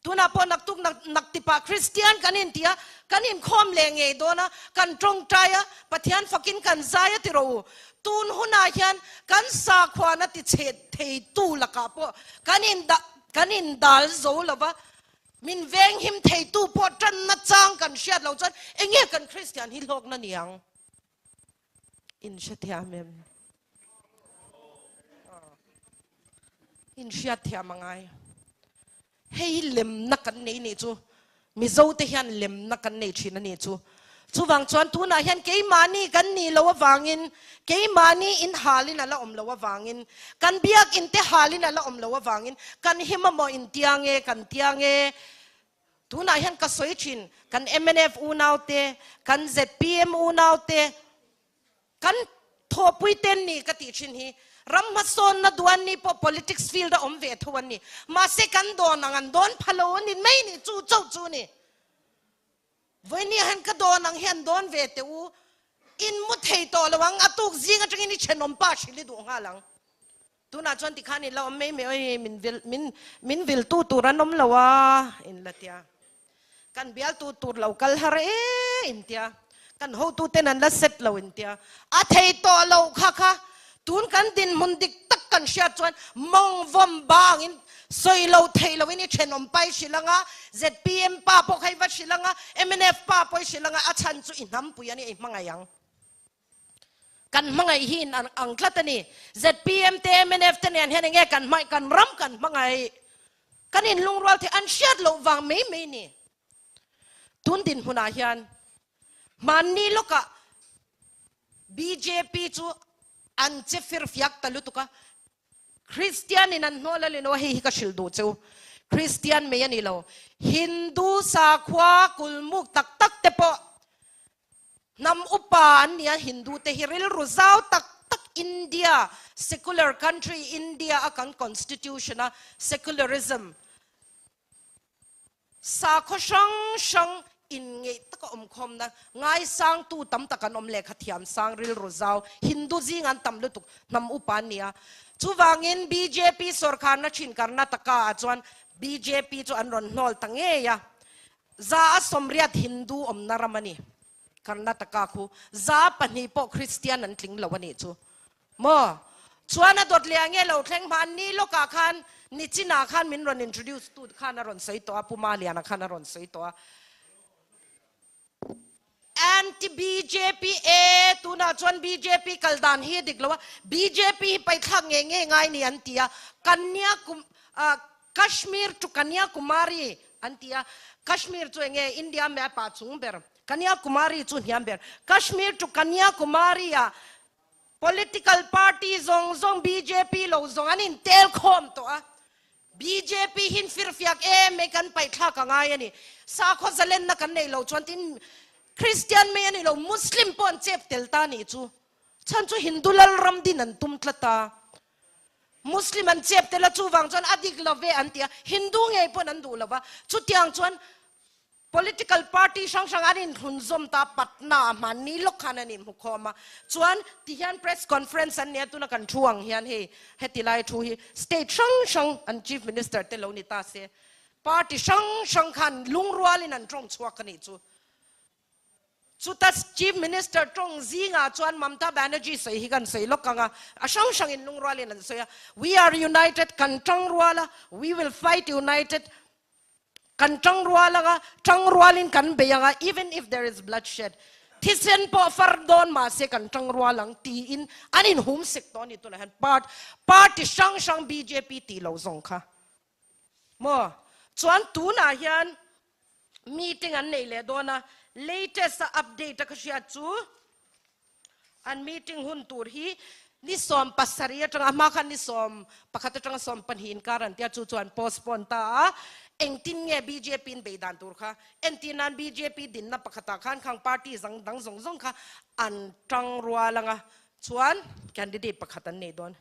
Tunah pawh naktuk nak nak tipah Kristian kan inti a, kan inkhawm leh ngei dawn a, kan tawngtai a, Pathian fakin kan zai a ti rawh u. Tun hunah hian kan sakhuana ti chhe theitu lakah pawh kan indah kan indal zo lo va, min venghim theitu pawh tanna chang kan hriat loh chuan enge kan Kristian hi hlawkna ni ang? In hrethiam em? In hriatthiam a ngai. Hei lemna kan nei nih chu Mizo te hian lemna kan nei thin a nih chu. Chuvang chuan tunah hian keimahni kan nih loh avangin, keimahni in halin a la awm loh avangin, kan biakinn te halin a la awm loh avangin kan hi mamawh intiang e, kan tiang e. Tunah hian ka sawi thin, kan mnf unaute, kan zpm unaute, kan thawhpui te an ni ka tih thin hi. Ram hmasawnna duh an ni pawh politics field a awm ve tho an ni. Mahse kan dawn ang an dawn pha lo a ni mai ni, chu chauh chu ni. Vawinia hian ka dawn ang hi an dawn ve teh u, in mu thei tawh lo ang, a tuk zing atangin i thenawm pa hrilh i duh nghal ang. Tunah chuan tikhan in la awm mai mai oi min vil min min viltu tur an awm lo a in la tia. Kan bialtu tur lo kal har e in tia. Kan hotu ten an la set lo in tia. A thei tawh lo kha kha tun kan dinhmun dik tak kan hriat chuan mawng vawm bang in sawi lo thei lo in i thenawm pa i hrilh anga, zpm pa pawh kha i va hrilh anga, mnf pa pawh i hrilh anga a chhan chu i hnampui a nia i hmangaih ang. Kan hmangaih hi in ang tlat a ni. Zpm te mnf te nen hian enge kan hmangaih, kan ram kan hmangaih. Kan inlungrual thei an hriat loh vang mai mai ni. Tun dinhmunah hian hmanni lawkah bjp chu an che firfiak ta lutuk a. Kristian in an hnawl a lino hei hi ka hrilh duh cheu. Kristian mai a ni lo. Hindu sakhua kulmuk tak tak te pawh Hnam upa an nia Hindu te hi rilru zau tak tak India secular country India a kan constitution a secularism sakhaw hrang hrang in ngeih taka awm khawmna ngaisangtu tam tak an awm lehkha thiam sang rilru zau Hindu zing an tam lutuk hnam upa an nia chuvangin bjp sawrkharna thin Karnataka ah chuan bjp chu an rawn hnawl ta ngei a Za a 80 Hindu awmna ram a ni. Karnataka khu 2% pawh Kristian an tling lo a nih chu. Maw? Chuan a dawt leh ange lo thleng hma ni lawkah khan Nichinah khan min rawn introduce tu khan a rawn sawi tawh a, Pu Maliana khan a rawn sawi tawh a. Anti-BJP e, tunah chuan bjp kal dan hi a dik lo a, bjp hi paithlak ngei ngei ngai ni an ti a, Kanyakum, Kashmir to Kanyakumari an ti a, Kashmir chu enge India map ah chung ber, Kanyakumari chu hniam ber, Kashmir to Kanyakumari ah political party zawng zawng bjp lo zawng an intel khawm tawh a, Bjp hin firfiak em em kan paihthlak a ngai a ni. Sakhaw zalenna kan neih loh chuan tin Christian mai a ni lo, Muslim pawh an chep tel ta nih chu. Chhan chu Hindu lal ram din an tum tlat a. Muslim an chep tel a chuvang chuan a dik lo ve an ti a, Hindu ngei pawn an duh lo va. Chutiang chuan Political party hrang hrang an inhlunzawm ta Patna ah hmanni lawk khan an inhmu khawm a, chuan ti hian press conference an nia tuna kan thu ang hian hei heti lai thu hi state hrang hrang an chief minister te lo ni ta se party hrang hrang khan lungrualin an tawng chhuak a nih chu. Chuta chief minister tawng zingah chuan Mamta Banerjee sawi hi kan sawi lawk ang a, a hrang hrangin lungrualin an sawi a, we are united kan tangrual a, we will fight united Kan tang rual anga, tang rualin kan bei anga, even if there is bloodshed, thisen pawh far dawn mahse kan tang rual ang tiin an inhum sek tawh a ni tunah hian part party hrang hrang bjp tih lo zawng kha maw chuan tunah hian meeting an nei leh dawn a latest a update a ka hriat chu An meeting hun tur hi ni 17 atanga a hma khan ni 11 atanga 12 inkar an tia chu chu an postpone ta a, engtin nge bjp in bei dan tur kha entir nan bjp dinna pakhatah khan khang party zang dang zawng zawng kha an tang rual anga chuan candidate pakhat an nei dawn.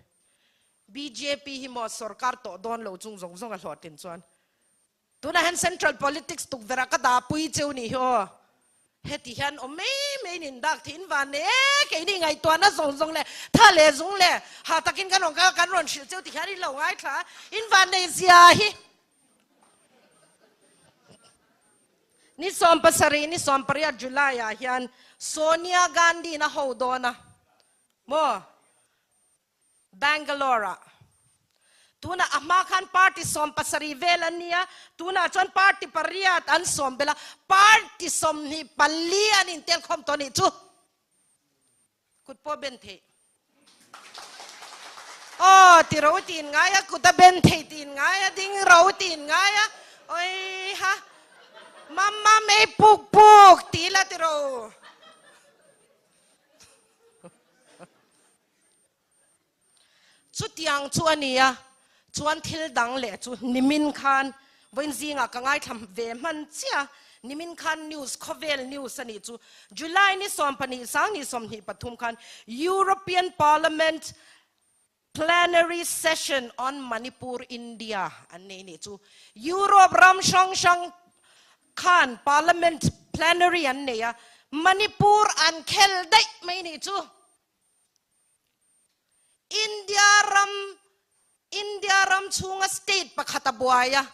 Bjp hi maw sorkar tawh dawn lo chung zawng zawng a hlawhtlin chuan Tunah hian central politics tukverh ah ka dah pui cheu nih hi aw. Heti hian awm mai mai in indak thei in van nei e, keini ngaihtuahna zawng zawng leh tha leh zung leh hah takin kan rawn kal a, kan rawn hrilh cheu ti hian in lo ngaithla a, in van nei zia hi. Ni 17, ni 18 July ah hian Sonia Gandhi in a ho dawn a maw? Bangalore-ah. Tunah a hma khan party 70 vel an ni a, tunah chuan party pariat an sawm belh a, party 24 an intel khawm tawh a nih chu. Kut pawh ben theih. Aw, ti ro ti in ngai a, kut a ben theih ti in ngai a, ding ro ti in ngai a, oi ha, mamma mei puk puk ti la ti ro. Chutiang chu a ni a, chuan thil dang leh chu nimin khan vawiin zingah ka ngaithla ve hman chiah a, nimin khan news, khawvel news a nih chu, July ni 12 sang ni 23 khan European Parliament Plenary Session on Manipur India an nei nih chu. Europe ram hrang hrang khan Parliament Plenary an nei a, Manipur an khel daih mai nih chu. India ram. ram chhunga state pakhat a buai a,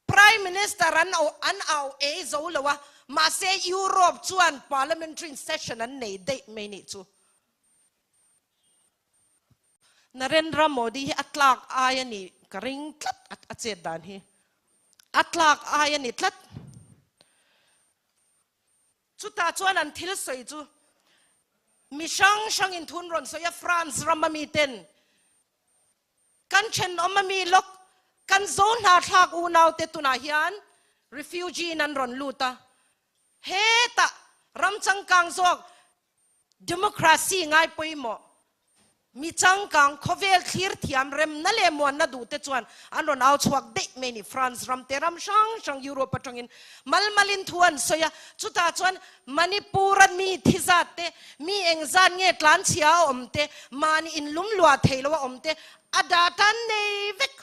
Prime Minister an an au ei zo lo a, mahse Europe chuan parliamentary session an nei daih mai nih chu. Narendra Modi hi a tlak ai a nih ka ring tlat a chet dan hi. A tlak ai a ni tlat. Chutah chuan an thil sawi chu mi hrang hrangin thun rawn sawi a, France rama miten kan thenawm a mi lawk kan zo hna thlak unaute tunah hian refugee in an rawn lut a, hetah ram changkang zawk Democracy ngai pawimawh, mi changkang, khawvel thlir thiam, remna leh muanna duhte chuan an rawn au chhuak daih mai ni. France ram te ram hrang hrang Europe atangin mal malin thu an sawi a, chutah chuan Manipur-a mi thi zat te, mi engzat nge tlanchhia a awm te, mahni inlum luah thei lo a awm te a data an nei vek.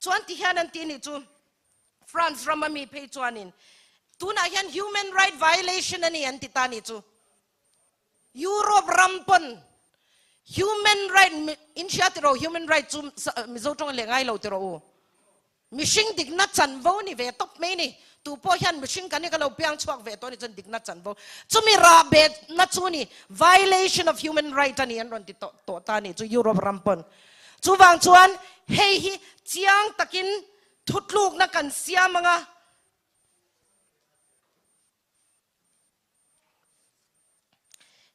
Chuan ti hian an ti nih chu France rama mi phei chuanin tunah hian human right violation a ni an ti ta nih chu. Europe ram pawn human right in hria tiraw human right chu Mizo tawng leh ngai lo tiraw u. Mihring dikna chanvo ni ve tawp mai ni. Tu pawh hian mihring kan hi ka lo piang chhuak ve tawh ni chuan dikna chanvo chumi rah betna chu ni violation of human right a ni an rawn ti tawh ta nih chu Europe ram pawn. Chuvang chuan hei hi chiang takin thutlukna kan siam ang a,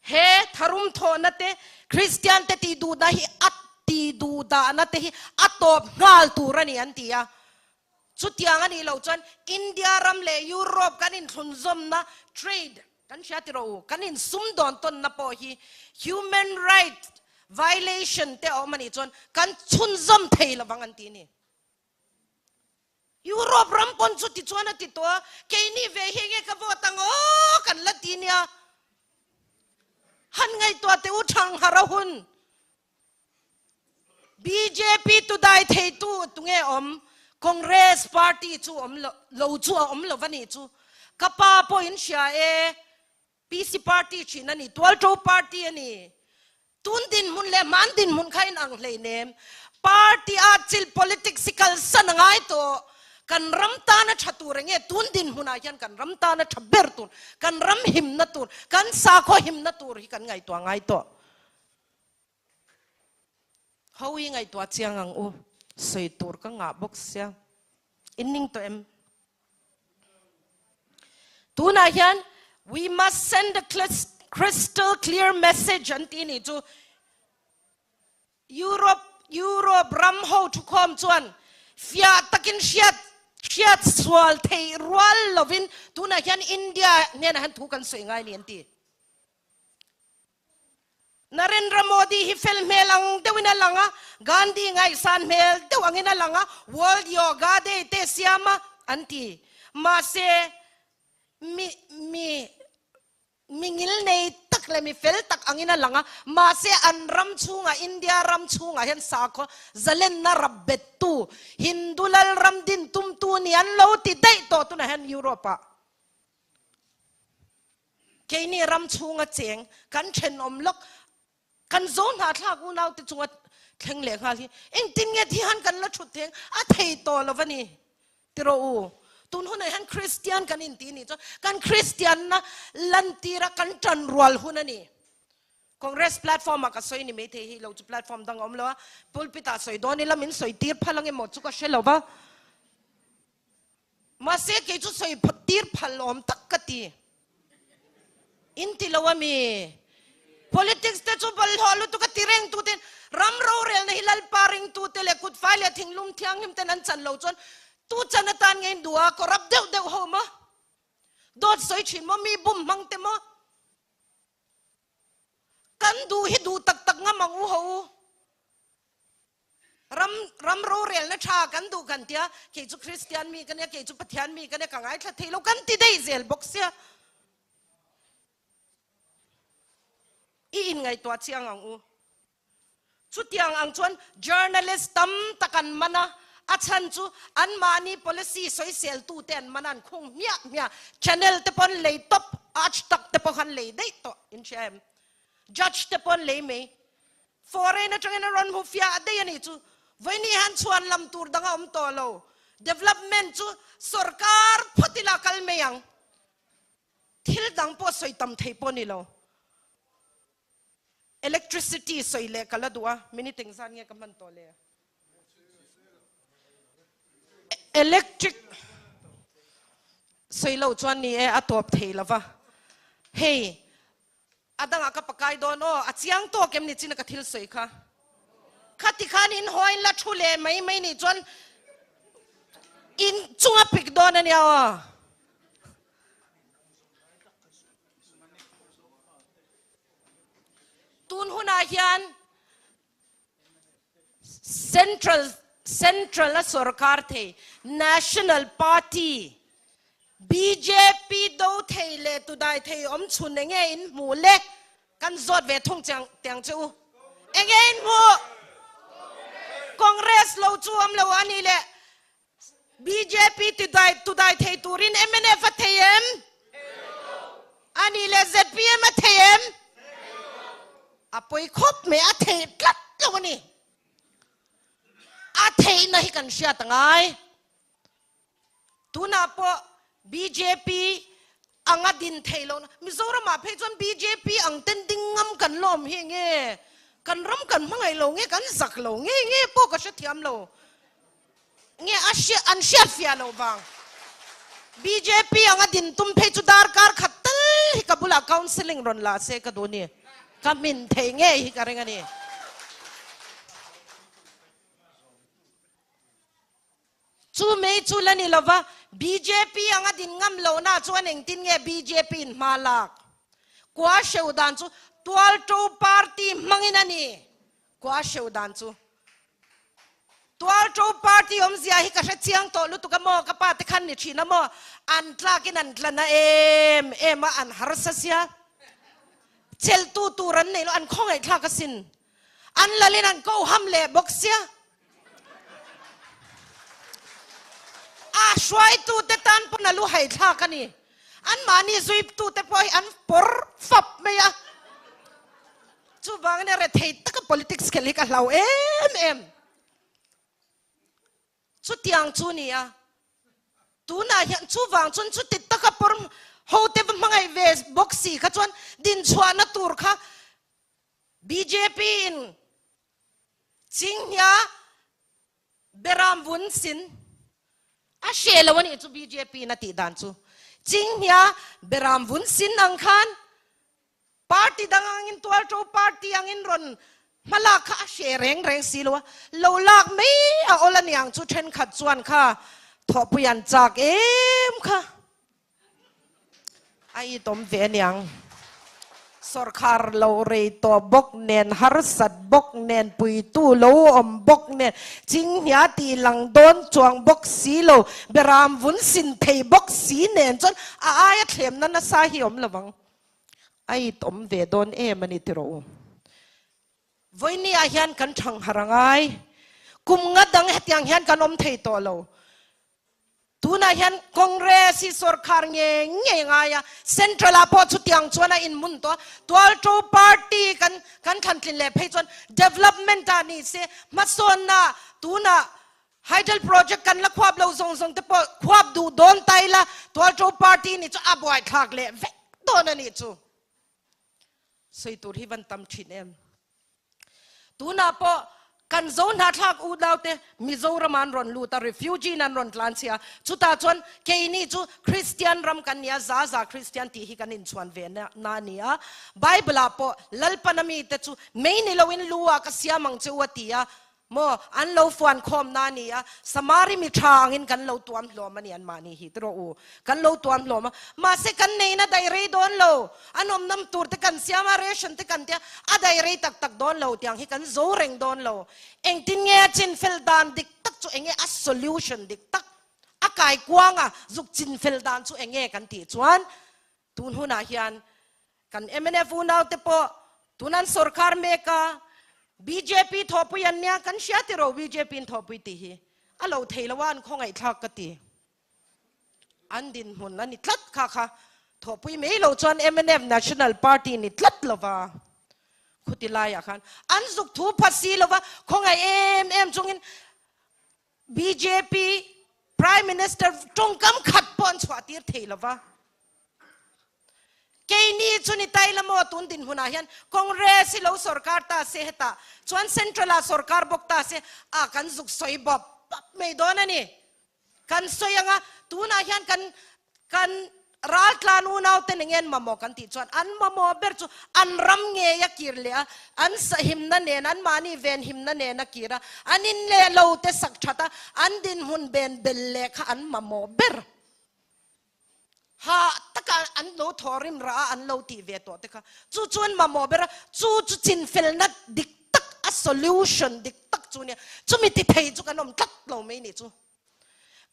he tharum thawhna te, Kristian te tih duhna hi a tih duh dahna te hi a tawp nghal tur a ni an ti a. Chutiang a nih loh chuan India ram leh Europe kan inthlunzawmna trade kan hria ti rawh u, kan insumdawn tawnna pawh hi human right violation te a awm a nih chuan kan chhunzawm thei lovang an ti a ni. Europe ram pawn chu tichuan a ti tawh a, keini ve hi enge ka vote ang aw kan la ti nia. Han ngaihtuah teh u Thanghar a hun. Bjp tu dai theitu tunge awm? Congress party chu awm lo lo chu a awm lo va nih chu. Ka pa pawh in hria e, PC party thin a ni, Tualto party a ni. Tun dinhmun leh hman dinhmun kha in ang hleinem. Party a chil politics hi kalsan a ngai tawh. Kan ram tana tha tur enge tun dinhmunah hian kan ram tana tha ber tur, kan ram himna tur, kan sakhaw himna tur hi kan ngaihtuah ngai tawh. Ho i ngaihtuah chiang ang u, sawi tur ka ngah bawk sia. In ning tawh em? Tunah hian we must send a crystal clear message an ti nih chu Europe Europe ram ho thukhawm chuan fiah takin hriat hriat sual theih rual lovin tunah hian India hnenah hian thu kan sawi ngai ni an ti. Narendra Modi hi fel hmel ang deuhin a lang a, Gandhi ngaihsan hmel deuh angin a lang a, World Yoga Day te siam a, an ti. Mahse, mi, mi, mi ngilnei tak leh mi fel tak angin a lang a, mahse an ram chhungah, India ram chhungah hian sakhaw zalenna rap bettu, Hindu lal ram din tumtu ni an lo ti daih tawh tunah hian Europe-ah. Keini ram chhunga cheng kan thenawm lawk, kan zo hnahthlak unaute chunga thleng leh nghal hi engtin nge thi han kan la thut theng a thei tawh lo va ni tiraw u. Tun hunah hian Kristian kan inti nih chuan kan Kristianna lantira kan tan rual hun a ni. Congress platform ah ka sawi ni maithei hi lo chu platform dang a awm lo a, pulpit ah sawi dawn ila min sawi tir phal ang emaw chu ka hre lo va. Mahse kei chu sawi tir phal awm tak ka ti. In ti lo ami? Politics te chu bawlhhlawh lutuk a ti reng tu ten ram rorelna hi Lalpa ringtu te leh kutfai leh thinglum thianghlim ten an chan lo chuan tu chan atan nge in duh a corrupt deuh deuh ho maw? Dawt sawi thin maw? Mi bum hmang te maw? Kan duh hi duh tak tak ngam ang u ho u. Ram ram rorelna tha kan duh kan tia, kei chu Kristian mi ka nia, kei chu Pathian mi ka nia, ka ngaithla thei lo kan ti daih zel bawk sia. I inngaihtuah chiang ang u. Chutiang ang chuan journalist tam tak an man a, a chhan chu anmahni policy sawiseltu te an man a, an khung hmiah hmiah. Channel te pawh an lei tawp, Aaj Tak te pawh kha an lei daih tawh, in hria em? Judge te pawh an lei mai. Foreign atangin a rawn hmu fiah daih a nih chu. Vawiini hian chhuan lam tur dang a awm tawh lo. Development chu sorkar phawt ila kal mai ang. Thil dang pawh sawi tam thei pawh ni lo. Electricity sawi leh ka la duh a, minute engzat nge ka hman tawh le? Electric sawi loh chuan ni e, a tawp thei lo va. Hei, a dangah ka pakai dawn aw, a chiang tawk em ni chin a ka thil sawi kha. Khati khan in haw in la thu leh mai mai nih chuan in chunga pik dawn a nia aw. Tun hunah hian Central Central a sorkar thei National Party bjp do thei leh tudai thei awm chhun enge in hmuh le kan zawt ve thung chiang tiang che u enge in hmuh Congress lo chu awm lo a nih leh Bjp tidai tudai thei turin mnf a thei em? A nih leh zpm a thei em? A pawi khawp mai, a thei tlat lo a ni. A theihna hi kan hriat a ngai. Tunah pawh bjp anga din thei lohna, Mizoramah phei chuan bjp ang ten ding ngam kan lawm hi nge? Kan ram kan hmangaih lo nge, kan zak lo nge nge pawh ka hrethiam lo. Nge a hria an hriat fiah loh vang. Bjp anga din tum phei chu darkar khat tal hi ka bulah counselling rawn la se ka duh ni. Ka hmin thei ngei hi ka ring a ni. Chu mei chu la ni lova bjp anga din ngam lohna chuan engtin nge bjp in hma lak? Kua hreu dan chu tualto party hmangin a ni. Kua hreu dan chu Tualṭo party awmzia hi ka hre chiang tawh lutuk a maw, ka pa te khan ni ṭhin a maw, an tlakin an tla na em em a, an harsa sia, cheltu tur an neih loh, an khawngaihthlak asin, an lalin an ko ham leh bawk sia. A hruaitu te tan pawn a lu haithlak a ni, anmahni zuiptu te pawh hi an pawr fap mai a. Chuvangin a rethei taka politics khelh hi ka hlau em em. Chutiang chu ni a, tunah hian chuvang chuan chuti taka pawr ho te va hmangaih ve bawk si kha chuan dinchhuahna tur kha bjp in Chinghnia Beram vun sin a hre lo a nih chu bjp in a tih dan chu. Chinghnia Beram vun sin ang khan Party dang angin tualṭo party angin rawn hmalak kha a hre reng reng si lo a, lo lak mai a awl a niang chu ṭhenkhat chuan kha thawhpui an chak em kha a itawm ve a niang. Sawrkhar lo rei tawh bawk nen, harsat bawk nen, puitu lo awm bawk nen, chinghnia tih lang dawn chuang bawk si lo, beram vun sin thei bawk si nen chuan a aia thlemna nasa hi awm lo vang. A it awm ve dawn em a ni tiraw u. Vawinia hian kan thang har a ngai. Kum nga dang hetiang hian kan awm thei tawh lo. Tunah hian Congress hi sorkar nge nge ngai a, Central ah pawh chutiang chuan a inhmun tawh a. Tualto party kan kan thlantlin leh phei chuan development ah ni se hmasawnna tunah Hydel project kan la khuap lo zawng zawng te pawh khuap duh dawn ta ila Tualṭo party nih chu a buaithlak leh vek dawn a nih chu. Sawi tur hi van tam thin em. Tunah pawh kan zo hnathlak unau te Mizoram an rawn lut a, refugee in an rawn tlan chhia. Chutah chuan keini chu Christian ram kan ni a, za za Christian tih hi kan inchhuan ve na a ni a. Bible ah pawh Lalpan a mite chu mei ni loin lu ah ka siam ang che u a ti a, Maw, an lo fuan khawmna a ni a, Samari mi tha angin kan lo tuam hlawm a ni anmahni hi, tiraw u, kan lo tuam hlawm a, mahse kan neihna daih rei dawn lo, an awmnam tur te kan siam a, ration te kan tia, a daih rei tak tak dawn lo, tiang hi kan zo reng dawn lo. Engtin nge a chinfel dan dik tak chu enge a solution dik tak, a kaikuanga zuk chinfel dan chu enge kan tih chuan, Tun hunah hian kan mnf unaute pawh tun an sorkar mek a, bjp thawhpui an nia, kan hria tiraw bjp in thawhpui tih hi a lo thei lo a, an khawngaihthlak ka ti. An dinhmun a ni tlat kha kha thawhpui mai lo chuan mnf National Party ni tlat lova. Khuti laiah khan an zuk thu phat si lova khawngaih em em chungin bjp Prime Minister tawngkam khat pawh an chhuah tir thei lova. Keini chu ni tai la maw tun dinhmunah hian Congress hi lo sorkar ta se hetah chuan Central ah sorkar bawk ta se a kan zuk sawi bawp bawp mai dawn a ni. Kan sawi anga tunah hian kan kan raltlan unau te nen ngen mamawh kan tih chuan an mamawh ber chu an ram ngei a kir leh a, an sahimna nen an mahni venhimna nen a kir a, an in leh lo te sak that a, an dinhmun ben bel leh kha an mamawh ber. Ha taka an lo thawrim rah a an lo tih ve tawh te kha chu chu an mamawh ber a, chu chu chinfelna dik tak a solution dik tak chu nia, chumi ti thei chu kan awm tlat lo mai nih chu.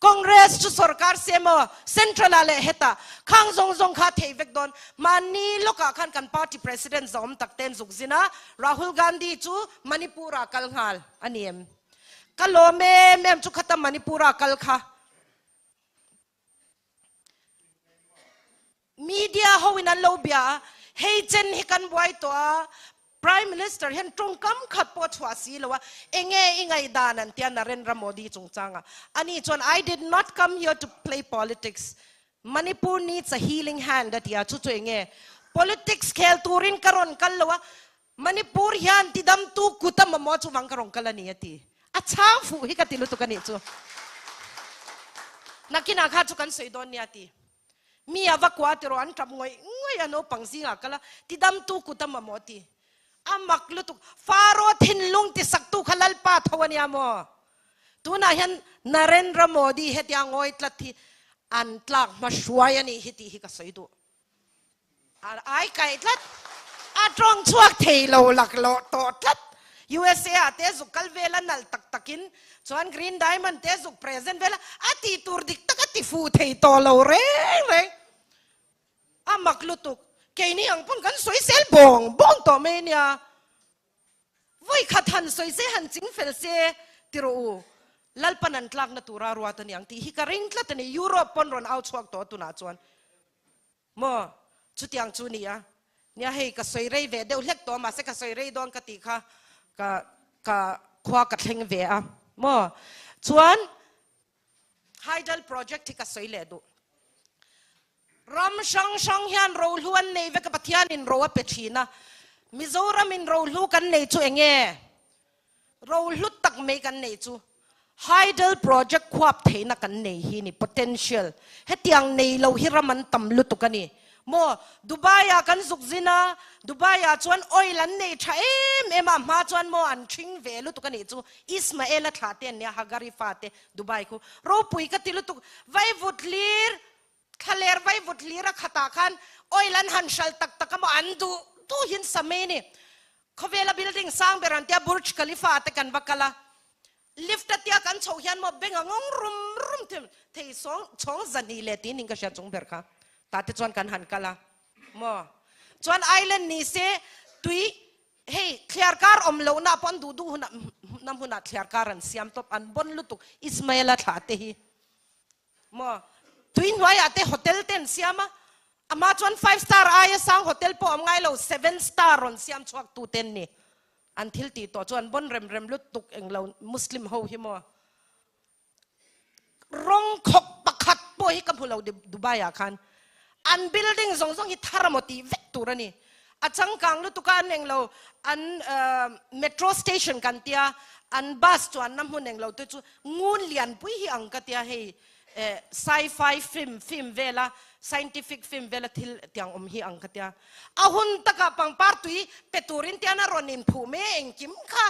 Congress chu sorkar se maw central ah leh hetah khang zawng zawng kha thei vek dawn, mahni lawkah khan kan party president zawm tak ten zuk zin a, Rahul Gandhi chu Manipur ah kal nghal a ni em? Ka lawm em em chu khata Manipur ah kal kha. Media ho in an lo bia a, hei chen hi kan buai tawh a, Prime Minister hian tawngkam khat pawh a chhuah si lo a, enge i ngaihdan an tia Narendra Modi chungchang ah. Ani chuan I did not come here to play politics, Manipur needs a healing hand a ti a, chu chu enge politics khel turin ka rawn kal lo a, Manipur hian tidamtu kut a mamawh chu vang ka rawn kal a ni a ti. A chhang fuh hi ka ti lutuk a nih chu. Nakinah kha chu kan sawi dawn nia a ti. Mi a va kua tiraw an tap ngawih ngawih a naupang zingah kal a, tidamtu kut a mamawh a ti. A mak lutuk. Faro thinlung tisaktu kha Lalpa tho a nia maw? Tunah hian Narendra Modi hetia ngawi tlat hi an tlak hma hruai a nih hi tih hi ka sawi duh. A ai kaih tlat. A tawng chhuak thei lo laklawh tawh tlat. USA ah te zuk kal vel a nalh tak tak in chuan Green Diamond te zuk present vel a a tih tur dik tak a ti fuh thei tawh lo reng reng. A mak lutuk. Keini ang pawn kan sawi sel bawng bawng tawh mai ania. Vawi khat han sawi se han ching fel se ti rawh u. Lalpan an tlakna tura ruat a ni ang tih hi ka ring tlat a ni. Europe pawn rawn au chhuak tawh tunah chuan. Maw? Chutiang chu ni a. Nia hei ka sawi rei ve deuh hlek tawh mahse ka sawi rei dawn ka tih kha ka ka khua ka thleng ve a. Maw? Chuan Hydel project hi ka sawi leh duh. Ram hrang hrang hian rohlu an nei vek a, Pathianin ro a pe thin a. Mizoramin rohlu kan nei chu eng nge? Rohlu tak mai kan nei chu Hydel project khuap theihna kan nei hi ni, potential. Hetiang nei lo hi ram an tam lutuk a ni. Maw, Dubai ah kan zuk zin a, Dubai ah chuan oil an nei tha em em a, a hma chuan maw an thing ve lutuk a nih chu, Ismael-a thlah te an nia, Hagari fate Dubai khu. Ropui ka ti lutuk, vaivut hlir, Thlaler vaivut hlir a khatah khan oil an han hral tak tak a maw an duh duhin sa mai a ni. Khawvela building sang ber an tia Burj Khalifa te kan va kal a, lift a tia kan chhoh hian maw beng a ngawng rum rum thei thei sawng chhawng zahnih leh tiin in ka hria chung ber kha tah te chuan kan han kal a maw. Chuan island ni se tui hei thliar kar awm lohna pawh an duh duh hunah na hmunah thliar kar an siam tawp an bon lutuk Ismaela thlah te hi. Maw? Tui hnuaiah te hotel te an siam a, amah chuan five star aia sang hotel pawh awm ngai lo, seven star rawn siam chhuak tu te an ni. An thil tih tawh chu an bon rem rem lutuk englo Muslim ho hi maw? Rawng khawk pakhat pawh hi ka hmu lo Dubai ah khan. An building zawng zawng hi thar amaw tih vek tur a ni. A changkang lutuk a an englo an metro station kan tia an bus chuanna hmun englo te chu ngun lianpui hi ang ka tia hei sci-fi film film vela scientific film vela thil tiang awm hi ang ka tia. A hun takah pangpar tui pe turin tian a rawn inphuh mai engkim kha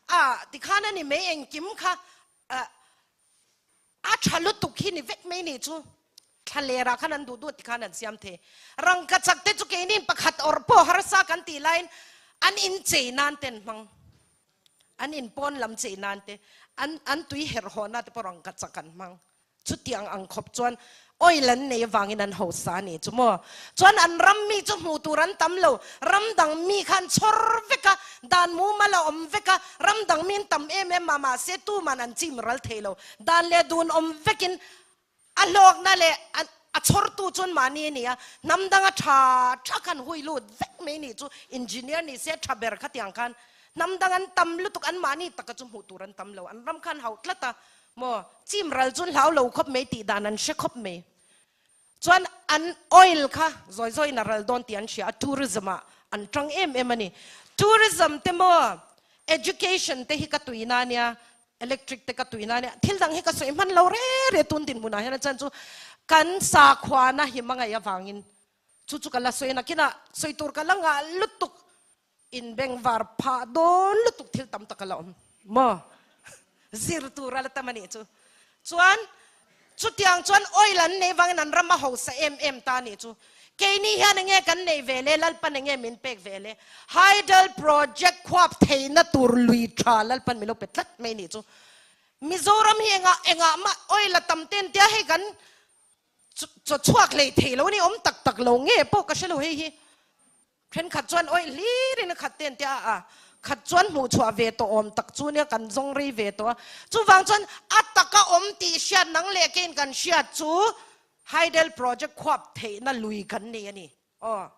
a tikhan a ni mai engkim kha A tha lutuk hi ni vek mai nih chu. Thlalerah khan an duh duh ti khan an siam thei. Rangkachak te chu keini pakhat awrh pawh harsa kan tih laiin an inchei nan te an hmang. An inpawn lam chei nan te, an an tui herhawhna te pawh rangkachak an hmang. Chutiang ang khawp chuan oil an nei avangin an hausa a nih chu maw. Chuan an ram mi chu hmuh tur an tam lo, ram dang mi kha an chhawr vek a, dan mumal a awm vek a, ram dang mi an tam em em a, mahse tuman an chim ral thei lo. Dan leh dun awm vekin a hlawkna leh a. A chhawrtu chuan mahni a ni a, hnam danga tha tha khan hui lut vek mai nih chu engineer ni se tha ber khatiang khan hnam dang an tam lutuk an mahni taka chu hmuh tur an tam lo, an ram khan hauh tlat a maw, chim ral chu hlau lo khawp mai tih dan an hre khawp mai. Chuan an oil kha zawi zawiin a ral dawn tih an hria a, tourism ah an tang em em a ni. Tourism te maw education te hi ka tuina a nia, Electric te ka tuina ania, thil dang hi ka sawi hman lo re re tun dinhmunah hian a chan chu kan sakhuana hi hmangaih avangin chu chu ka la sawi a, nakinah sawi tur ka la ngah lutuk, inbengvar phah dawn lutuk thil tam tak a la awm maw zir tur a la tam a nih chu. Chuan Chutiang chuan oil an neih vangin an ram a hausa em em ta nih chu. Keini hian enge kan neih ve le, Lalpan enge min pek ve le. Hydel project khuap theihna tur lui tha Lalpan min lo pe tlat mai nih chu. Mizoram hi engah engah mah oil a tam ten tia hei kan chaw chhuak hlei thei lo a ni, awm tak tak lo nge pawh ka hre lo hei hi. Thenkhat chuan awih hlirin a khat ten tia a khat chuan hmuh chhuah ve tawh awm tak chu nia kan zawng rei ve tawh a. Chuvang chuan a taka awm tih hriat nang leh kein kan hriat chu Hydel Project khuap theihna lui kan nei a ni. Aw.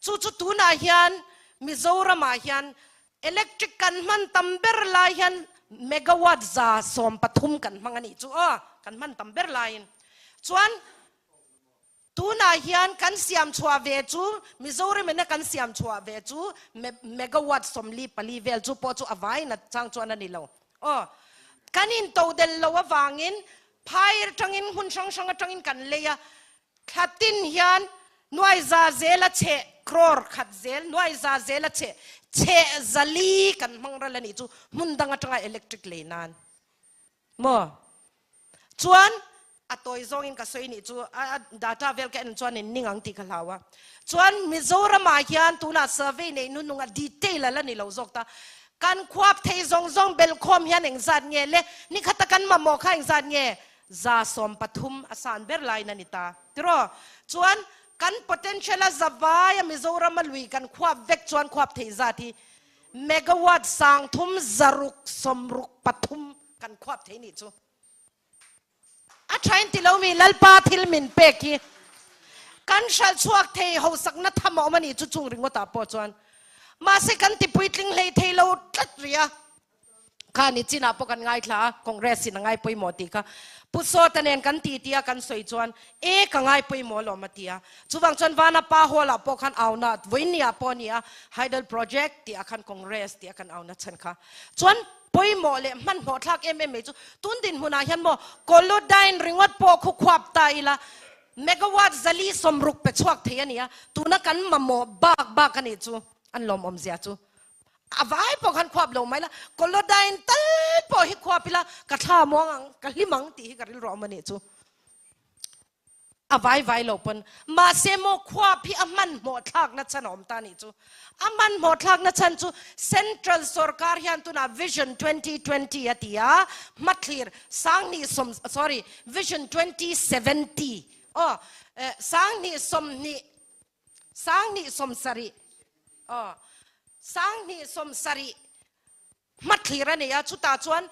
Chu chu tunah hian Mizoramah hian electric kan hman tam ber lai hian megawatt 130 kan hmang a nih chu aw kan hman tam ber laiin chuan Tunah hian kan siam chhuah ve chu Mizoram ina kan siam chhuah ve chu megawatt 44 vel chu pawh chu a vai nat chang chuan a ni lo. Aw, kan intodel lo avangin phai atangin hmun hrang hrang atangin kan lei a, thla tin hian nuai za zel a cheh crore khat zel, nuai za zel a cheh cheh zali kan hmang ral a nih chu hmun dang atanga electric lei nan. Maw? Chuan a tawi zawngin ka sawi nih chu a data vel ka en chuan in ning ang tih ka hlau a. Chuan Mizoramah hian tunah survey neih hnuhnung a detail a la ni lo zawk ta. Kan khuap thei zawng zawng belkhawm hian engzat nge le? Nikhata kan mamawh kha engzat nge? 130 a san ber laiin a ni ta. Tiraw? Chuan kan potential a zavai a Mizorama lui kan khuap vek chuan khuap thei zat hi Megawatt 3663 kan khuap thei nih chu. A thain ti lomi Lalpa thil min pek hi kan hralh chhuak thei hosakna tham a awm a nih chu chung ringawtah pawh chuan. Mahse kan ti puitling hlei thei lo tlat rih a. Kha ni chinah pawh kan ngaithla a, Congress in a ngai pawimawh tih kha Pu Sawta nen kan ti tia kan sawi chuan e ka ngai pawimawh alawm a ti a. Chuvang chuan Vana Pa Hall ah pawh khan auna vawinia pawh a ni a, Hydel Project tih ah khan Congress tih a kan auna chhan kha. Chuan pawimawh leh hmanhmawh thlak em em mai chu tun dinhmunah hian maw Colodine ringawt pawh khu khuap ta ila megawatt 460 pe chhuak thei a ni a, tuna kan mamawh bak bak a nih chu an lawmawm zia chu. A vai pawh khan khuap lo mai la, Colodine tal pawh hi khuap ila ka thla muang ang, ka hlim ang tih hi ka rilru awm a nih chu. A vai vai lo pawn. Mahse maw khuap hi a hmanhmawh thlakna chhan a awm ta a nih chu. A hmanhmawh thlakna chhan chu Central sorkar hian tunah Vision 2020 a ti a, hmathlir 20 sawm, sorry, Vision 2070 aw, 2020, 2070 aw, 2070 Hmathlir a nei a, chutah chuan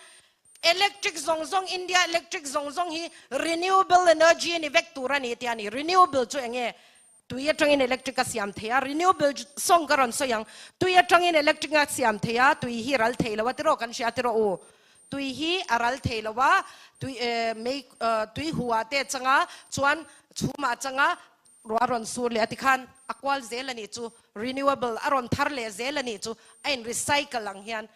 electric zawng zawng, India electric zawng zawng hi renewable energy a ni vek tur a ni tia ni. Renewable chu eng nge? Tui atangin electric a siam thei a, renewable sawng ka rawn sawi ang. Tui atangin electric a siam thei a, tui hi ral thei lo a tiraw kan hria tiraw u. Tui hi a ral thei lo a, tui mei tui hu ah te a chang a, chuan chhum ah a chang a, Ruah a rawn sur leh a tikhan a kual zel a nih chu, renewable a rawn thar leh zel a nih chu, a in recycle ang hian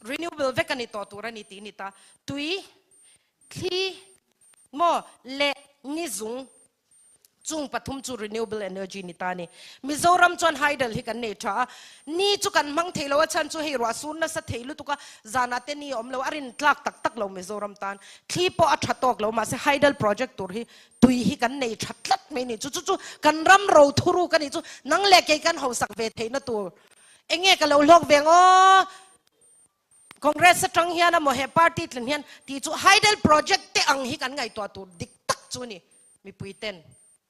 renewable vek a ni tawh tur a ni tih a ni ta. Tui, thli maw leh ni zung chung pathum chu renewable energy ni ta a ni. Mizoram chuan hydel hi kan nei tha a, ni chu kan hmang thei lo a chhan chu hei ruah sur nasa thei lutuk a, zanah te ni a awm lo, a rin tlak tak tak lo Mizoram tan. Thli pawh a tha tawk lo mahse hydel project tur hi Tui hi kan nei tha tlat mai ni chu chu chu kan ram ro thuruk a ni chu nang leh kei kan hausak ve theihna tur eng nge ka lo hlawk ve ang aw Congress atang hian a maw he party tlin hian tih chu hydel project te ang hi kan ngaihtuah tur dik tak chu ni mipui ten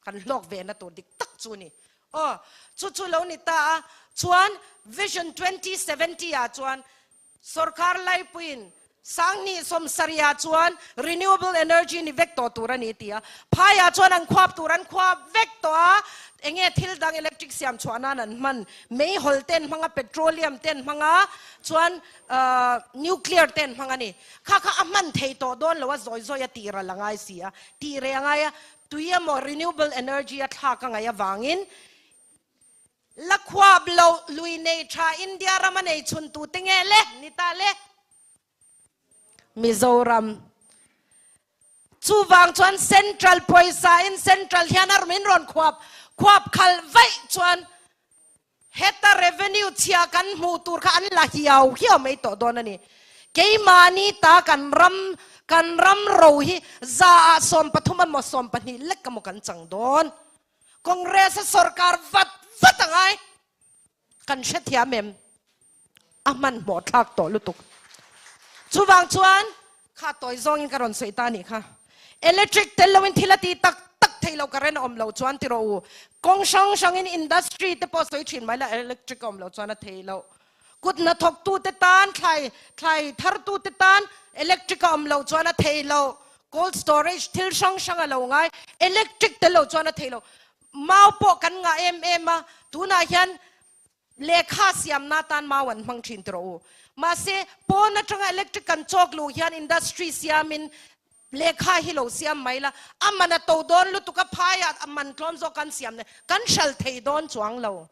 kan hlawk ve na tur dik tak chu ni aw chu chu lo ni ta a chuan vision 2070 ah chuan sorkar laipuiin. Sanghnih sawmsarihah chuan renewable energy ni vek tawh tur a ni ti a, phaiah chuan an khuap tur an khuap vek tawh a, enge thil dang electric siam chhuah nan an hman, meihawl te an hmang a, petroleum te an hmang a, chuan nuclear te an hmang a ni. Kha kha a hman thei tawh dawn lo a, zawi zawi a tih ral a ngai si a, tih reh a ngai a, tui emaw renewable energy a thlak a ngaih avangin La khuap lo lui nei tha India rama nei chhun tu te nge le ni ta le? Mizoram. Chuvang chuan Central pawisa in Central hian a min rawn khuap khuap khalh vaih chuan heta revenue chhia kan hmuh tur kha an la hiau hiau mai tawh dawn a ni. Keimahni ta kan ram kan ram ro hi za ah 13 emaw 12 lek emaw kan chang dawn. Congress a sorkar vat vat a ngai. Kan hrethiam em? A hmanhmawh thlak tawh lutuk. Chuvang chuan kha tawi zawngin ka rawn sawi ta nih kha. Electric tel loin thil a ti tak tak thei lo current a awm lo chuan ti rawh u. Kawng hrang hrangin industry te pawh sawi thin mai la electric a awm lo chuan a thei lo. Kut hnathawktute tan, thlai thlai thartute tan electric a awm loh chuan a thei lo. Cold storage thil hrang hrang a lo ngai. Electric tel lo chuan a thei lo. Mau pawh kan ngah em em a, tunah hian lehkha siamna atan mau an hmang thin tawh u. Mahse, pawn atanga electric kan chawk luh hian industry siamin lehkha hi lo siam mai la, a man a to dawn lutuk a, phaiah a man tlawm zawk kan siam nen kan hral thei dawn chuang lo.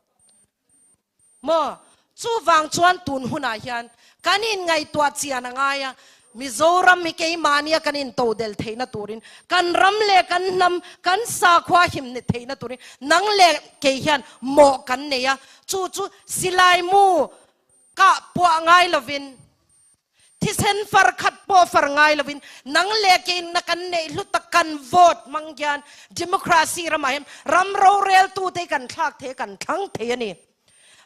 Maw? Chuvang chuan tun hunah hian kan inngaihtuah chian a ngai a, Mizoram hi keimahnia kan intodel theihna turin, kan ram leh kan hnam, kan sakhua him ni theihna turin nang leh kei hian mawh kan nei a, chu chu silai mu kah puah ngai lovin, Thisen far khat pawh far ngai lovin nang leh keinna kan neih hlu tak kan vote hmang hian democracy ramah hian ram roreltute hi kan thlak thei a, kan thlang thei a ni.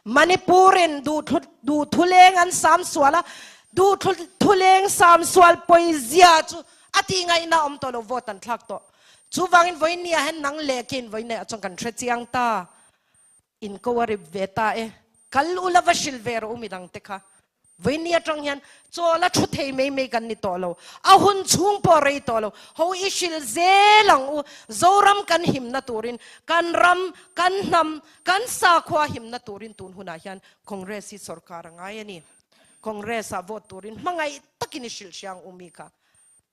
Manipur in duhthuleng an sam sual a, duhthuleng sam sual pawizia chu a tih ngaihna a awm tawh lo, vote an thlak tawh. Chuvangin vawinia hian nang leh keiin vawinia ah chuan kan hre chiang ta. In ko a rip ve ta e. Kal ula va hrilh ve rawh u midang te kha. Vawiini atang hian chaw la thu thei mai mai kan ni tawh lo. A hun chhung pawh rei tawh lo. Ho i hrilh zel ang u. Zoram kan himna turin, kan ram, kan hnam, kan sakhua himna turin tun hunah hian Congress hi sorkar a ngai a ni. Congress ah vote turin hmangaih takin i hrilh hria ang u mi kha.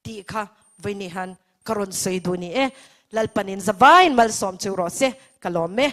Tih kha vawiini hian ka rawn sawi duh ni e. Lalpanin zavaiin malsawm cheu rawh se. Ka lawm e.